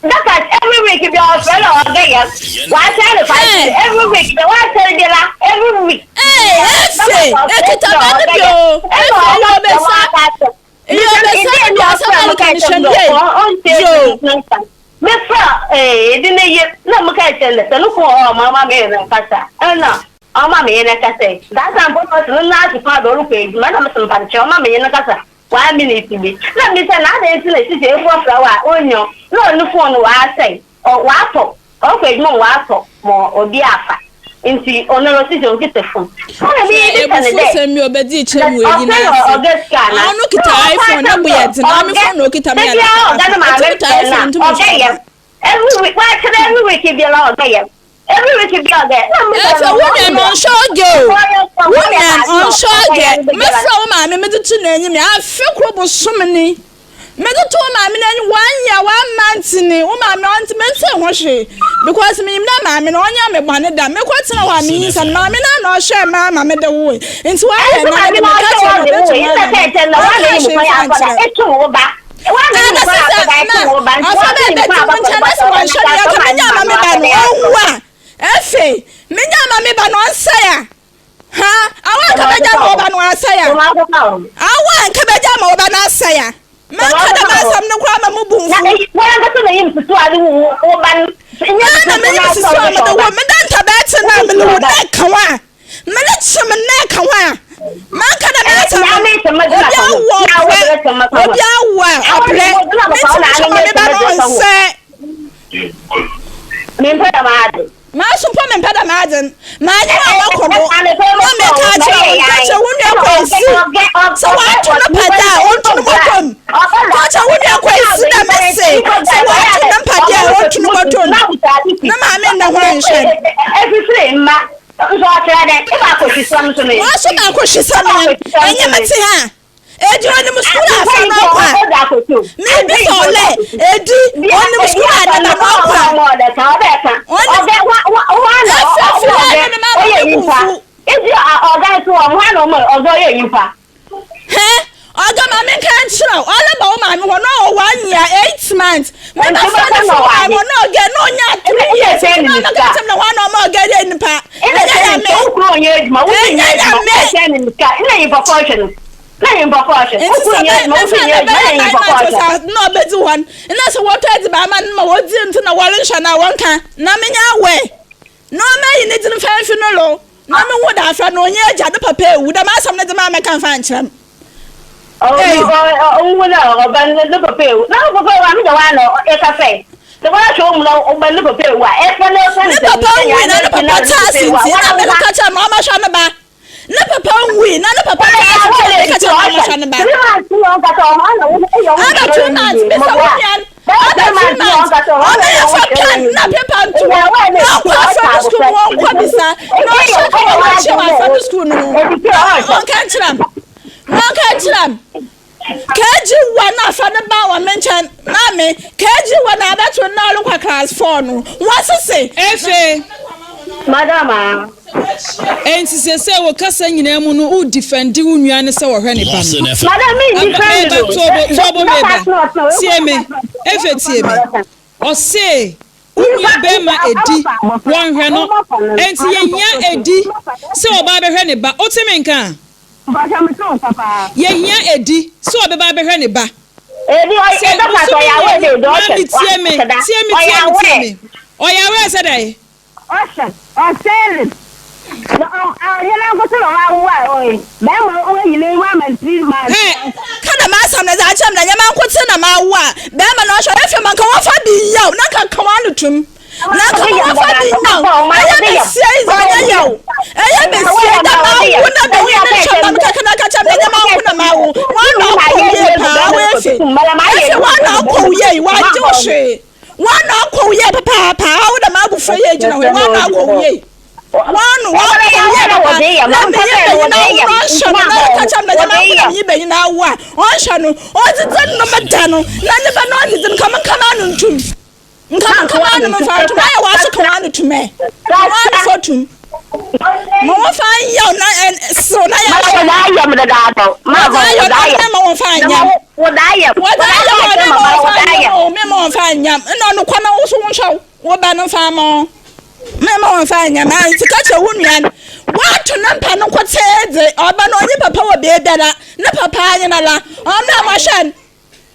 Dɔkas every week bi ɔfrɛ na ɔgɛ yɛm. Wasɛn no 5 million every week na wasɛn bi la every week. Ee, Efe, ekita ba no bi o. Efe, yɛ ɔbɛsa. Yɛ ɔbɛsa no bi asɛm a meka no hwɛ no yie. Yo. Mefra edi ne yie na meka kyerɛ no sɛ no fon hɔ ɔma ɔma me ne kasa ɛna ɔma me ne kasa yi saa time mpo na ɔse no nan ase kwan do ɔrekɔ adwuma na mese mpa kyerɛ ɔma me ne kasa 1 minute bi na mebisa no adɛn nti na sisi efo frɛ wo a onyɔ na ɔne phone no waasɛe ɔ watɔ ɔrekɔ adwuma mu watɔ ma obi afa. Nti ɔno no ɔsi sɛ ɔnkita phone. Ɛna mi Hwɛ bisa ne dɛ. ebufusɛm yi obedzi kyerɛ mu Ɔsɛ eyi na n'ase. ɔgɛ sika ana? Ɔno kita iPhone ne bo yɛ dzen, ɔme phone na okita me yɛ Dabiara ɔgɛ ne maame Ɔtumi kita frɛ na iPhone ntumi ɔgɛ nhyɛ yɛm. Every week wakyerɛ every week biara ɔgɛ yɛm. Every week biara ɔgɛ. Na mi Efe wo nua no ɔnhyɛ ɔgɛ o. Wo nua no ɔnhyɛ ɔgɛ. Mefrɛ wo maame medze to n'enyim afe kor bosom ni. Medze too wo maame n'enyim one year one month ni wo maame ɔnntse mennsee ho hwee because minyim dɛ maame no ɔnnyɛɛ me bɔn da mekɔtsenaa hɔ a minyinsa no maame no ara na ɔhwɛɛ me ara ma mede woe ntsi ɔayɛ Ɛnso na maame mede na meka ɔhwɛ kyerɛ wɔn no de obetum woe nna ayɛ sɛ ɛkyɛ na no wɔn ɔnkaa anim hwee kwan mfa akɔda annkyerɛ etum wo ba wɔn na anim na kwan sesa akɔda na etum wo ba nti ɔfa wɔn bɛɛ anim bɛtse kwan wo akɔda nkyɛn na sɛ wɔnnhwɛ no yie a nka menya ama me ba no ɔnnwu a efe menya ama me ba no ɔnnsɛe a Ha, awa nka bɛgya ma wo ba no asɛe a. Awa nka bɛgya ma wo ba no asɛe a. Manka dɛm asɛm no koraa ma mo bo mfu. Na na menyim susu a mede wo meda ntabɛɛtse no a mene wo na ɛka ho a mene kyem na ɛka ho a manka dɛm asɛm no. Obi awo ɔbrɛ, obi awo a ɔbrɛ, mentumi nhwɛ ma me ba no ɔnsɛe. Maso mpo memmpɛ dɛm adze no. Maanye wo annkɔ do na meka akyerɛ wo, ka kyerɛ wo nua Kwesi sɛ ɔato no mpadaa a ɔnto no bɔtɔ mu. Ka kyerɛ wo nua Kwesi dɛ mese sɛ ɔato ne mpadaa a ɔnto no bɔtɔ mu na maame nna ho annhwɛ no. Wɔaso m'akɔhwisɛm no, enye me tse ha. Edi onim sukuu a afa no ɔkɔ a. Mebisa ɔlɛ edi onim sukuu a ne ba no ɔkɔ a. Onim efe firi ɛne ne ma ma ne bu nfu. Hɛ ɔga ma me nka nkyerɛ wo ɔlɛ ba wo maame hɔ na ɔwɔ 1 year 8 months me ba fa ne fi wo maame hɔ na ɔgɛ na ɔnya 3 years ne ma ka kyerɛ me na hɔ na ɔma ɔgɛ yɛ nipa ɛnyɛ nyame ɛnyɛ nyame. Ntsi sɛ bɛ bɛfa no bɛyɛ 9 months ɔsɛ a nna ɔbɛdzi hɔn nna sɛ wɔtɔ edziban ma no ma odzi ntsi na wɔronnhwɛ no a wɔnnka na menye awɛ na ɔmɛyi ne dzin mfa mfi no do na mehu dɛ afra no ɔnnyɛ egya ne papa ewu dɛm asɛm no dze maa mɛka mfa annkyerɛ no. Ei. Ne papa nwui na ne papa tse ase ntsi nna mereka kyerɛ no ɔmɛhwɛ ne ba. Ne papa nwui na ne papa taa ase nti na meka kyerɛ no ɔmmɛhwɛ ne ba. Aba 2 months bisa wo nua no aba 2 months ɔbɛyɛ fa pen na paper nto hɔ na ɔnkɔ afra no sukuu mu ɔnkɔ bisa na ɔnhyɛ ka wɔ wɔakyi wɔ afra no sukuu no ho na ɔnka nkyerɛ m na ɔnka nkyerɛ m KG 1 afa no ba wɔ me nkyɛn maame KG 1 abɛto no na ɔrekɔ class 4 no wɔsese. Efe. Madam ah. Enti seesei wo kasa nyinaa mu no wo defendi wo nua no sɛ ɔhwɛ ne ba Lawson no. FM. Madam me Aba defend meba no. tobo tobo meba tie me Efe tie me ɔse wo nua bɛɛma edi wɔnhwɛ no enti yɛhia edi sɛ ɔba abɛhwɛ ne ba wote me nka a? Yɛhia edi sɛ ɔbɛba abɛhwɛ ne ba. Sɛ bosome mmienu maame tie me tie me tie me tie me ɔyɛ aware sɛ dɛn? Ɔhyɛ, ɔsɛɛ no, na ɔnyɛ nankotsee na ɔawo a, ɔe, bɛrima a oeyi n'enyiwa ama no 3 months. Hɛ, ka dɛm asɛm no dze akyerɛ me dɛ nnyɛ mankotsee na mawo a, bɛrima no ɔhwɛ ɔyɛ fɛ ma nka wɔmfa bi nyaw na nka ka w'ano to mu, na nka ma wɔmfa bi nyaw, ɛyɛ besia yi dze ɔnnyɛ yaw, ɛyɛ besia yi dɛ mawo na banyin no hwɛ me na mekɛkɛ na ɔka kyerɛ me dɛ nnyɛ manko na mawo, w'ano akɔ wo yie paa, woefi, efi w'ano akɔ wo yie, wɔanngye wo hwee. Woana akɔ wo yie papaapa a wo dɛm abofra yi egyina hɔ yi woana akɔ wo yie woana wakɔ wo yie papa na menye banyin awo na ɔnhwɛ no na ɔka kyerɛ me dɛ manko na menye banyin awo a ɔnhwɛ no ɔdzidzi no me da no na ne ba no ɔdzidzi no nka menka m'ano ntum nka menka m'ano memfa ntom ayɛ w'aso ka w'ano tum ɛ ka w'ano fɔ tum. Ma wɔmfa nyɛ na serew na yɛ ahwɛ. Wɔdze ayɛ m dedaado. Wɔdze ayɛ no ɔno mema wɔmfa nyam. Wɔdze ayɛ Wɔdze ayɛ wɔn mema wɔmfa nyam o mema wɔmfa nyam. Nna ɔno kɔ na wo so wonhwɛ wo ba no mfa ama wo. Mema wɔmfa nyam. A nti ka kyerɛ wo nua no wɔato ne mpa no nkotsee dze ɔba no ɔnye papa wɔ beebiara ne papa nye no la ɔmmra mɔhwɛ no.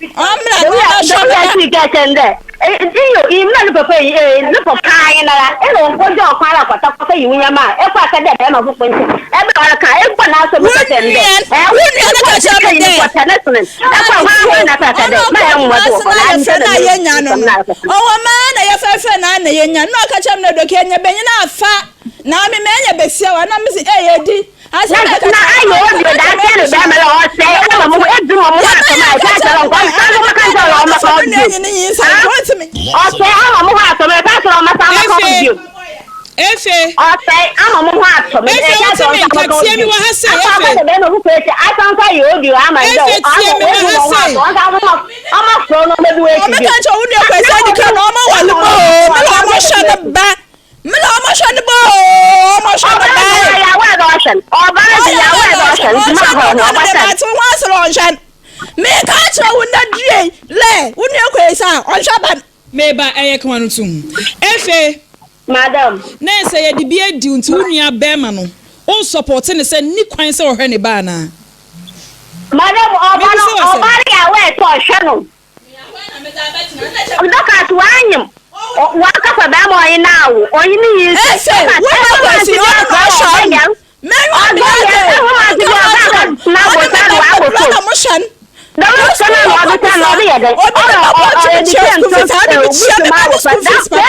Ɔmmra na ɔmmɛhwɛ me ba. Dawid kaa kyerɛ no dɛ, Iyo, inyim dɛ no papa yi, ee, no papa ara nna onnkɔgya ɔkwan ara kwata kɔkɛyi wo ndzɛmba a, ekɔ akɛda barima fofor nkyɛn. Ber a ɔreka a, ebɔ n'asowa Wo mu ka kyerɛ no dɛ, nua, Ɛɛ, wo nua no ka kyerɛ me dɛ, Maame tie, ɔno ɔkɔ Kumasi na yɛfrɛ no a yenya no no, ɔwɔ mmaa na yɛfrɛfrɛ no a na yenya no, na ɔka kyerɛ me dɛ, Dokia, nya banyin afa. Na me mɛnyɛ besia wa na me si ɛyɛ di. Asɛ Na na na ayɛ ɔdi da ase ne bɛrima la ɔsɛ ama mo edu mo mo asɛm a ɛka kyerɛ wɔn kɔn san mo ka kyerɛ wɔn maka ɔdi. Ɔsɛ ama mo hɔ asɛm ɛka kyerɛ wɔn maka maka ɔdi. Efe. Ɔsɛ ama mo hɔ asɛm Efe ɛka wote kyerɛ me wɔn nka maka tie ɔdi. me wɔ ha sei Akɔ Efe. akɔ sɛ bɛrima ho kɔ akyi asan nso ayɛ ɔdi ama ndɛ Efe tie ama me wɔ wɔn ha ho sei. asɛm wɔn san mo ɔma furo no ɔbɛbi wɔ akyi Ɔmo bio. ka kyerɛ wo nua kwasi adi kan na ɔmo wale mo o me na ɔmo hwɛ ne ba me na ɔmo hwɛ ne ba o ɔmo hwɛ ne ba Ɔbaa no yɛ awɛ dɛ ɔhwɛ no ɔbaa no yɛ awɛ dɛ ɔhwɛ no ntoma ahɔ no ɔbɛhyɛ no. Ɔhwɛ no ho asɛm ɔnhwɛ no meka kyerɛ wo na due lɛ wo nua kwasi a ɔnhwɛ ba no. Meba ɛyɛ kama no tum. Efe. Madam. Na sɛ yɛde bi adi wo nti wo nua bɛɛma no wo nsɔpɔte no sɛ nni kwan sɛ ɔhwɛ ne ba anaa? Madam ɔba no Mebisa wo asɛm. ɔba no yɛ awɛ sɛ ɔhwɛ no. Dorcas wanyim wakasa bɛrima ɔnye no awo ɔnye ne yi nsɛ Ese wo nua kwasi ɔno na ɔhwɛ ɔno mɛnwa mi ade nka ma kyerɛ ɔne me ba kura na mo hwɛ no. Obi ne ba bɔ kyerɛ kyerɛ school fees a ɔde kyia ne ba ne school fees papa. 10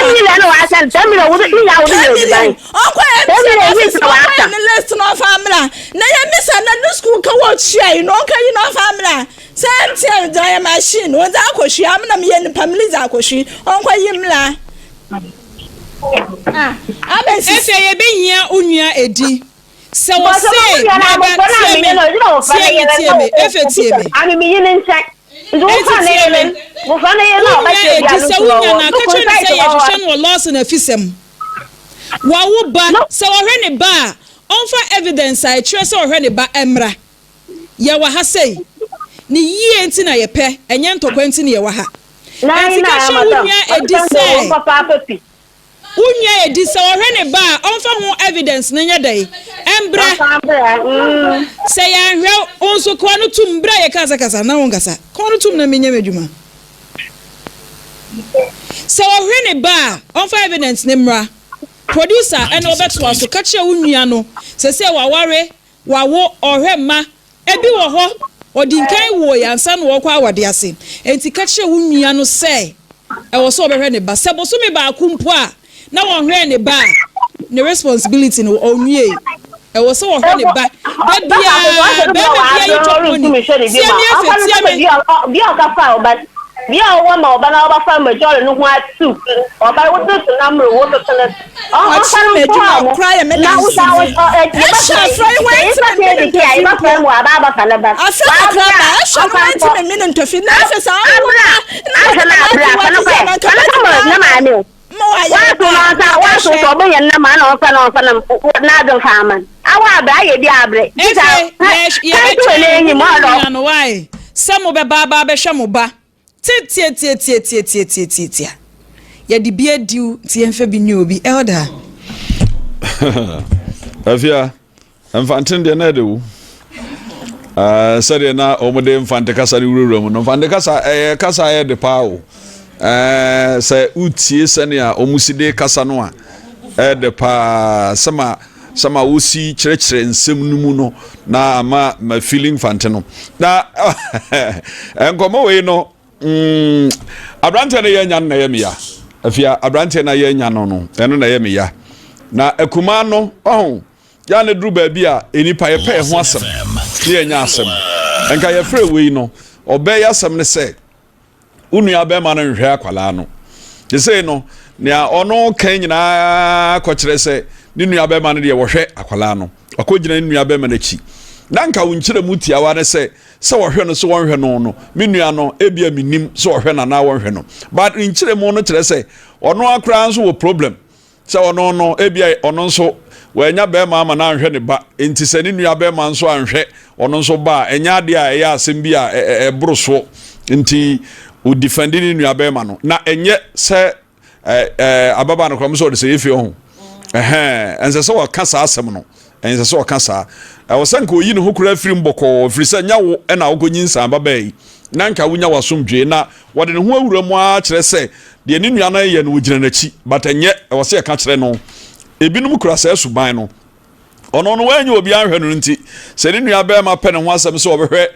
million ɔnkɔ MTN office na ɔnkɔ yɛ ne list na ɔfa mmra na yɛ misa na ne school ka wɔ kyia yi na ɔnka yi na ɔfa mmra sɛ MTN dza yɛ machine wɔdze akɔhwi amena meyɛ nipa mele dze akɔhwi ɔnkɔ yi mmra. Ah, abɛsisi. Afei yɛbɛhia wo nua Edi. Sɛ wɔse meba, tie me, tie me, tie me, Efe tie me. Enti tie me, wo nua Edi, sɛ wonya no a, ka kyerɛ no sɛ yɛhwehwɛ no wɔ Lawson afisɛm. Wawo ba, sɛ ɔhwɛ ne ba a, ɔmfa evidence a ɛkyerɛ sɛ ɔhwɛ ne ba mmra. Yɛwɔ ha sei. Ne yie nti na yɛpɛ, ɛnyɛ ntɔkwa nti na yɛwɔ ha. Enti ka kyerɛ wo nua Edi sɛ. Wo nua edi, sɛ ɔhwɛ ne ba a, ɔmfa ho evidence no nyɛ dɛn? Ɛmbrɛ. Sɛ yɛanhwɛ wo nso kɔ no tum, berɛ a yɛkaa sɛ kasa na wonkasa. Kɔ no tum na menyɛ m'adwuma. Sɛ ɔhwɛ ne ba a, ɔmfa evidence no mmra. Producer ɛna ɔbɛtoa so. Ka kyerɛ wo nua no, sɛsɛ waware, Wawo, ɔhwɛ mma. Ebi wɔ hɔ, ɔdi nkan woe ansa na ɔrekɔ awade ase. Enti ka kyerɛ wo nua no sɛ ɛwɔ sɛ ɔbɛhwɛ ne ba. Sɛ bosome baako mpo a na ɔnhwɛɛ ne ba a, ne responsibility no, ɔnwiei. Ɛwɔ sɛ ɔhwɛ ne ba da biara. Barima biara yi chop money. Tie me Efe, tie me. Ɔkyere m'adwuma koraa yɛ me danseni. Ɛhyɛ afra yi wantumi me ne ntɔfi mpo. Afra kakra ba ɛhyɛ no wantumi me ne ntɔfi na ɛsɛ sɛ awo ma na wɔde me ato wɔde yɛ na nka bɛtumi ama ma wayɛ ba Efe, yɛbɛtwɛn wo ne wo nua no wai sɛ mobɛba aba abɛhwɛ mo ba. Tiatiatiatiatiatiatiatia. Yɛde bi adi wo nti yɛmfa bi nni obi. Elder. Afia, mfante deɛ na ɛde wo. Eh, sɛdeɛ na wɔde mfante kasa no wurawura mu no, mfante kasa ɛyɛ kasa ɛyɛ de paa o. Eh, sɛ wotie sɛnea wɔn si de kasa no a, ɛyɛ de paa sɛma Sɛma wosi kyerɛkyerɛ nsɛm no mu no na ama ma feeling fante no. Na nkɔmmɔ wei no, mm, aberanteɛ no yɛ nya no na ɛyɛ me ya. Afia, aberanteɛ no yɛ nya no no, ɛno na ɛyɛ me ya. Na akumaa no, ɔho, yɛ ne duru baabi a nnipa yɛpɛ yɛ ho asɛm ne yɛnya asɛm. Nka yɛfrɛ wei no, ɔbɛyɛ asɛm no sɛ, Wo nua bɛrima no nhwɛ akwadaa no. Sesei no, nea ɔno ka nyinaa kɔkyerɛ sɛ ne nua bɛrima no deɛ wɔhwɛ akwadaa no. Wakɔgyina ne nua bɛrima no akyi. Na nka wo nkyerɛmu tiawa ne sɛ, sɛ wɔhwɛ no sɛ wɔnhwɛ no no, me nua no ebia menim sɛ wɔhwɛ no anaa wɔnhwɛ no. But nkyerɛmu no kyerɛ sɛ ɔno ara koraa nso wɔ problem. Sɛ ɔno no, ebia ɔno nso wannya barima ama no anhwɛ ne ba, enti sɛ ne nua barima nso anhwɛ ɔno nso ba a, ɛnyɛ adeɛ a ɛyɛ asɛm bi a ɛboro soɔ. Nti ɔdifɛnde ne nua barima no. Na ɛnyɛ sɛ ababaa no koraa mo sɛ ɔde sɛ yɛfie ɔho. Ɛhɛn, ɛnsɛ sɛ ɔka saa asɛm no. Ɛnsɛ sɛ ɔka saa. Ɛwɔ sɛ nka ɔyi ne ho koraa firi mu bɔkɔɔ, ɛfiri sɛ nyɛ wo na wokɔnyinsɛn ababaa yi, na nka wonya w'asomdwoeɛ. Na wɔde ne ho awura mu ara kyerɛ sɛ deɛ ne nua no reyɛ no ɔgyina n'akyi, but ɛnyɛ, ɛwɔ sɛ yɛka kyerɛ no. Ebinom kura saa suban no. Ɔno no wannya obi anhwɛ no nti, sɛ ne nua barima pɛ ne ho asɛm sɛ ɔbɛhwɛ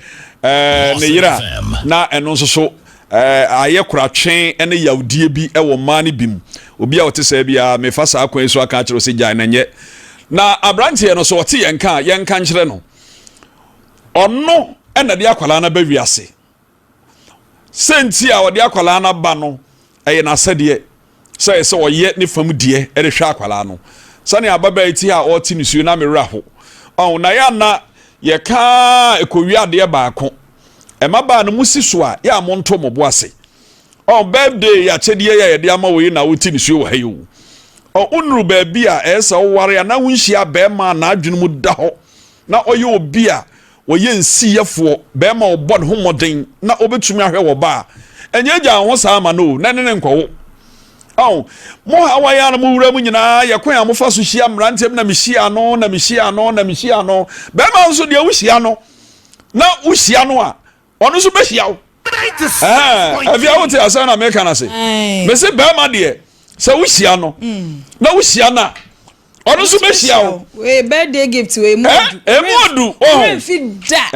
ɛɛ ne yere a, na ɛno nso so. Ayɛ koratwe ne yawdie bi wɔ mmaa no bi mu. Obi a ɔte saa biara, mefa saa kwan yi so aka akyerɛ wo sɛ gyae na nyɛ. Na aberanteɛ no, sɛ ɔte yɛn nka a, yɛnka nkyerɛ no. Ɔno na de akwadaa no aba wiase. Sɛ nti a ɔde akwadaa no aba no, ɛyɛ n'asɛdeɛ sɛ ɛsɛ sɛ ɔyɛ ne fam deɛ de hwɛ akwadaa no. Sɛnea ababaa yi te a ɔrete nisuo na me werɛ aho. Ɔho, na yɛ ana yɛka ɛkɔwie adeɛ baako. Mmabaa no mosi so a, yɛ a monto mo bo ase. Ɔho, birthday yɛ akyɛdeɛ yi a yɛde ama wo yi na wote nisuo wɔ ha yi o. Ɔho, wonuru baabi a ɛyɛ sɛ woware anaa wonhyia bɛrima a n'adwene mu da hɔ na ɔyɛ obi a Wɔyɛ nsiyɛfoɔ, barima a ɔbɔ ne ho mmɔden na ɔbɛtumi ahwɛ wɔ ba a, ɛnyɛ agya ho saa ma no o, na ɛne ne nkɔwo. Ɔn, mo haw ayɛ a na mo wura mu nyinaa yɛ kwan a mofa so hyia mmeranteɛ bi na mehyia no, na mehyia no, na mehyia no. Barima nso deɛ wohyia no, na wohyia no a, ɔno nso bɛhyia wo. Ɛfia wote asɛm na meka no ase. Mese barima deɛ, sɛ wohyia no, na wohyia no a, ɔno nso bɛhyia wo. Wei birthday gift wei emu odu. Emu odu ɔho. Mfi da.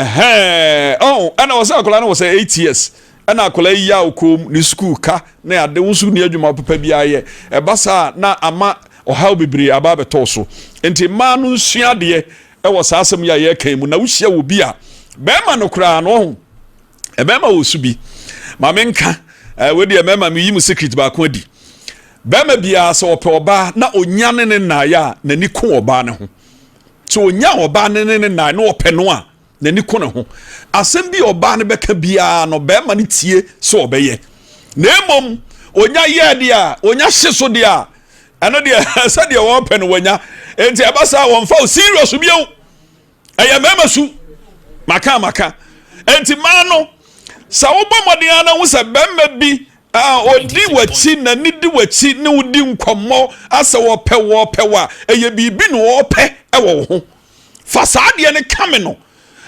Ɔho ɛna wɔ sɛ akwadaa no wɔ sɛ 8 years, ɛna akwadaa yi yɛ okɔm ne sukuu ka na ade wo nso ni adwuma papa bi ayɛ, ɛba saa na ama ɔhaw bebree aba abɛtɔ so. Nti mmaa no nsua adeɛ ɛwɔ saa asɛm yi a yɛreka yi mu. Na wohyia wɔ bi a bɛrima no koraa no, ɔho mmarima wɔ su bi maame nka ɛɛ wei deɛ, mmarima mi yi mu secret baako adi. Bɛrima biara sɛ ɔpɛ ɔbaa na onya ne ne nnaeɛ a, n'ani ko ɔbaa ne ho. Sɛ onya ɔbaa ne ne ne nnaeɛ na ɔpɛ no a, n'ani ko ne ho. Asɛm bi a ɔbaa no bɛka biara no, bɛrima no tie sɛ ɔbɛyɛ. Na mmom onya yɛɛ deɛ a onya hye so deɛ a, ɛno deɛ, sɛdeɛ wɔpɛ no wɔnya. Enti ɛba saa, wɔmfa wo serious bio. Ɛyɛ mmarima su. Maka maka. Enti mmaa no, sɛ wobɔ mmɔden ara na ho sɛ bɛrima bi a ɔdi w'akyi, n'ani di w'akyi, ne wodi nkɔmmɔ asɛ wɔpɛ wɔpɛ wa, ɛyɛ biribi na ɔpɛ ɛwɔ wo ho. Fa saa adeɛ no kame no,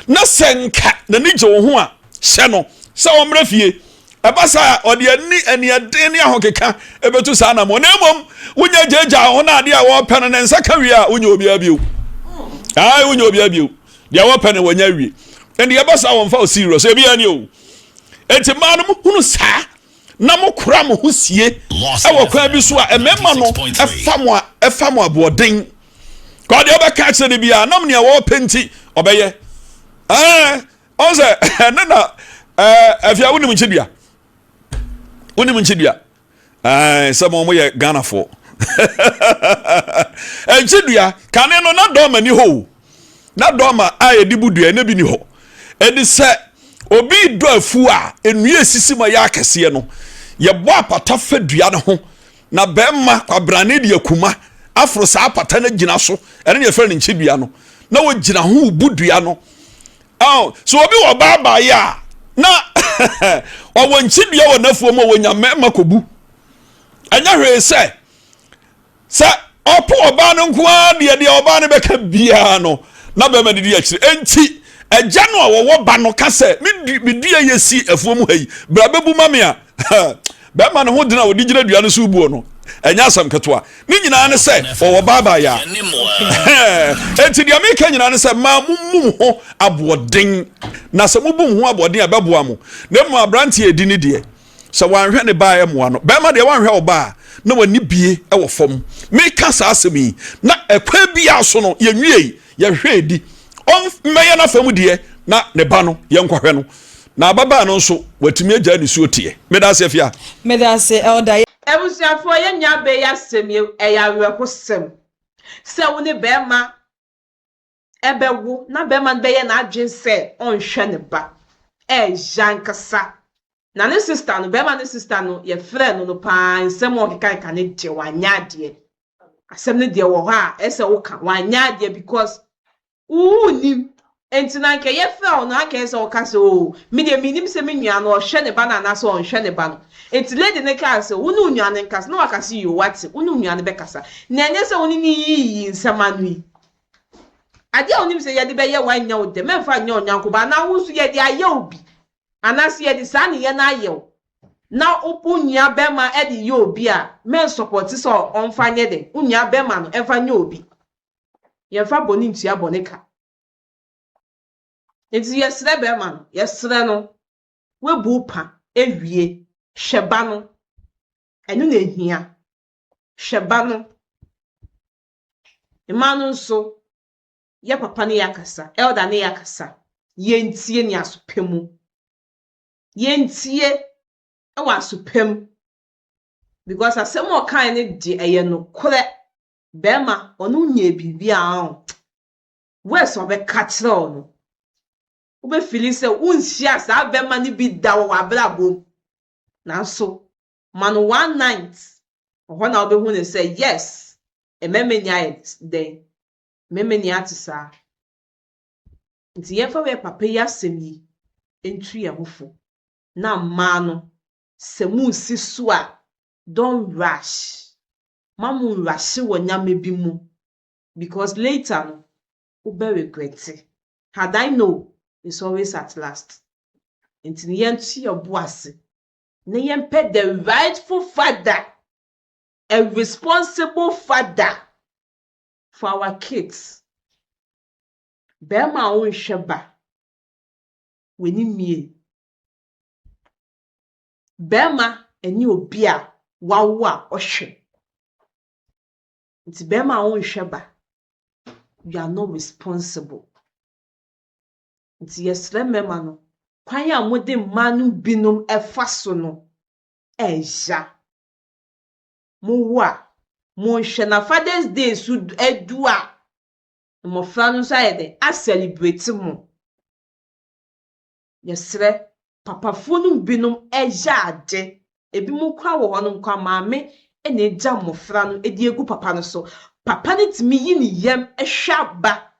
na sɛ nka n'ani gye wo ho a, hyɛ no sɛ ɔmmrɛ fie. Ɛba saa, ɔde ani aniɛden ne ahokeka ɛbɛtu saa anamɔ. Na mmom wonya gyaagyaa ho no, adeɛ a wɔpɛ no ne nsa ka wie a, wonya obiara bio. Ae, wonya obiara bio. Deɛ wɔpɛ no wɔnya awie. Ɛnde ɛba saa, wɔmfa wo serious. Ebi ani o. Enti mmaa no, mohunu saa na mokora mo ho sie ɛwɔ kwan bi so a, mmarima no ɛfa mo a ɛfa mo aboɔden. Kɔ deɛ ɔbɛka akyerɛ no biara nam nea wɔpɛ nti ɔbɛyɛ. Ɛɛ ɔn sɛ ɛne na ɛɛ afia, wonim nkyidua, wonim nkyidua. Ɛɛ sɛ mo yɛ Ghanafoɔ, nkyidua kane no na dɔɔma ni hɔ o, na dɔɔma a yɛde bu dua ɛna bi ni hɔ. Ɛde sɛ obi dɔ afuo a, nnua esisi ma yɛ akɛseɛ no, yɛbɔ apata fa dua no ho na bɛrima kwabrane de akuma aforo saa apata no gyina so. Ɛno ne yɛfrɛ no nkyidua no, na wɔgyina ho bu dua no. Oh, so obi wɔ baabaeɛ a na ɔwɔ nkyidua wɔ n'afuo mu a, wɔnya mmarima kɔbu. Ɛnyɛ hwee sɛ ɔpo ɔbaa no nko ara deɛ, ɔbaa no bɛka biara no na bɛrima no di akyire. Enti agya no a wɔwɔ ba no ka sɛ, me dua yɛ si afuo mu ha yi, bra bɛbu ma me a, bɛrima no ho dena a wɔde gyina dua no so buo no, ɛnyɛ asɛm ketewa. Ne nyinaa ne sɛ wɔwɔ baabaeɛ a. Enti deɛ meka nyinaa ne sɛ, maa mommu mo ho aboɔden, na sɛ mobu mo ho aboɔden a, ɛbɛboa mo. Na mmom aberanteɛ a ɛdi ne deɛ, sɛ wanhwɛ ne baa ɛmmoa no. Bɛrima deɛ, wanhwɛ wo baa na w'ani bie wɔ fam. Meka saa asɛm yi na ɛkwan biara so no, yɛnwiei yɛhwɛ edi ɔmmɛyɛ n'afa mu deɛ na ne ba no yɛnkɔhwɛ no, na ababaa no nso watumi agyaa ne suo teɛ. Meda ase, Afia. Meda ase, Elder. Abusuafoɔ, yɛn nua baa yi asɛm yi, ɛyɛ awerɛhosɛm sɛ wo ne bɛrima ɛbɛwo na bɛrima no bɛyɛ n'adwene sɛ ɔnhwɛ ne ba. Ɛɛya ankasa. Na ne sister no, bɛrima ne sister no, yɛfrɛ no paa, nsɛm a ɔkeka ne deɛ, wanyɛ adeɛ. Asɛm no deɛ wɔ hɔ a ɛsɛ woka, wanyɛ adeɛ because wonnim. Nti na nka yɛfrɛ wo no, anka ɛsɛ woka sɛ, "O, me deɛ mennim sɛ me nua no ɔhwɛ ne ba no anaasɛ ɔnhwɛ ne ba no." Nti lady no kaa sɛ wo ne wo nua no nkasa, na waka sɛ, "Yo, wate, wo ne wo nua no bɛkasa," na ɛnyɛ sɛ wo ne ne yiyi nsɛm ano yi. Adeɛ a wonim sɛ yɛde bɛyɛ wo anyɛ wo dɛ, mɛmfa nyɛ ɔnyanko ba, anaa wo nso yɛde ayɛ wo bi, anaasɛ yɛde saa nneyɛ no ayɛ wo na wo nua bɛrima de yɛ obi a, mɛnsɔpɔte sɛ ɔmfa nyɛ dɛ, wo nua bɛrima no ɛmfa nyɛ obi. Yɛmfa bɔne ntua bɔne ka. Nti yɛsrɛ bɛrima no, yɛsrɛ no, woabu wo pa. Wie, hwɛ ba no. Ɛno na ehia. Hwɛ ba no. Mmaa no nso, yɛ papa ne yɛ akasa, elder ne yɛ akasa. Yɛntie ne aso pa mu. Yɛntie wɔ aso pa mu. Because asɛm a ɔkae no de ɛyɛ nokorɛ. Bɛrima, ɔno nyɛ biribi a ɔn. Words a ɔbɛka kyerɛ wo no, wobɛfeel sɛ wonhyia saa bɛrima no bi da wɔ w'abrabɔ mu. Nanso, ma no one night, ɛhɔ na wobɛhu ne sɛ yes, mmarima ni ayɛ dɛn, mmarima ni ate saa. Nti yɛmfa wei papa yi asɛm yi ntu yɛn ho fo. Na mmaa no, sɛ munsi so a, don't rush. Ma mo nrush wɔ nneɛma bi mu because later no, wobɛ regret. Had I know, it's always at last. Nti no yɛnto yɛn bo ase na yɛmpɛ the rightful father, a responsible father for our kids. Bɛrima a wonhwɛ ba, w'ani mmie. Bɛrima ɛne obi a wawo a ɔhwɛ. Nti bɛrima a wonhwɛ ba, you are not responsible. Nti yɛsrɛ mmarima no, kwan a mode mmaa no binom ɛfa so no, ɛɛya. Mowo a, monhwɛ na Father's Day so adu a, mmɔfra no nso ayɛ dɛn acelebrate mo. Yɛsrɛ papafoɔ no binom ɛyɛ ade. Ebinom koraa wɔ hɔnom koraa maame na egya mmɔfra no de egu papa no so. Papa no tumi yi ne yam hwɛ aba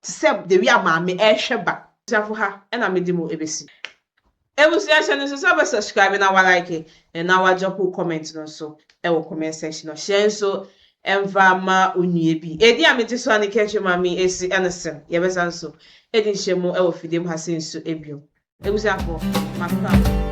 te sɛ the way a maame ɛrehwɛ ba. Abusuafo ha ɛna mede mo ebesi. Ebusua hyɛ no nso sɛ ɔbɛ subscribe na wa like na wa drop comment no nso ɛwɔ comment section no. Hyɛ nso ɛmfa ma onua bi. Edi a mete so a ne kɛntwe maame esi ɛne sɛm. Yɛbɛsa nso edi nhyɛ mu ɛwɔ fidie mu ha se nso ebio. Ebusuafo, makra.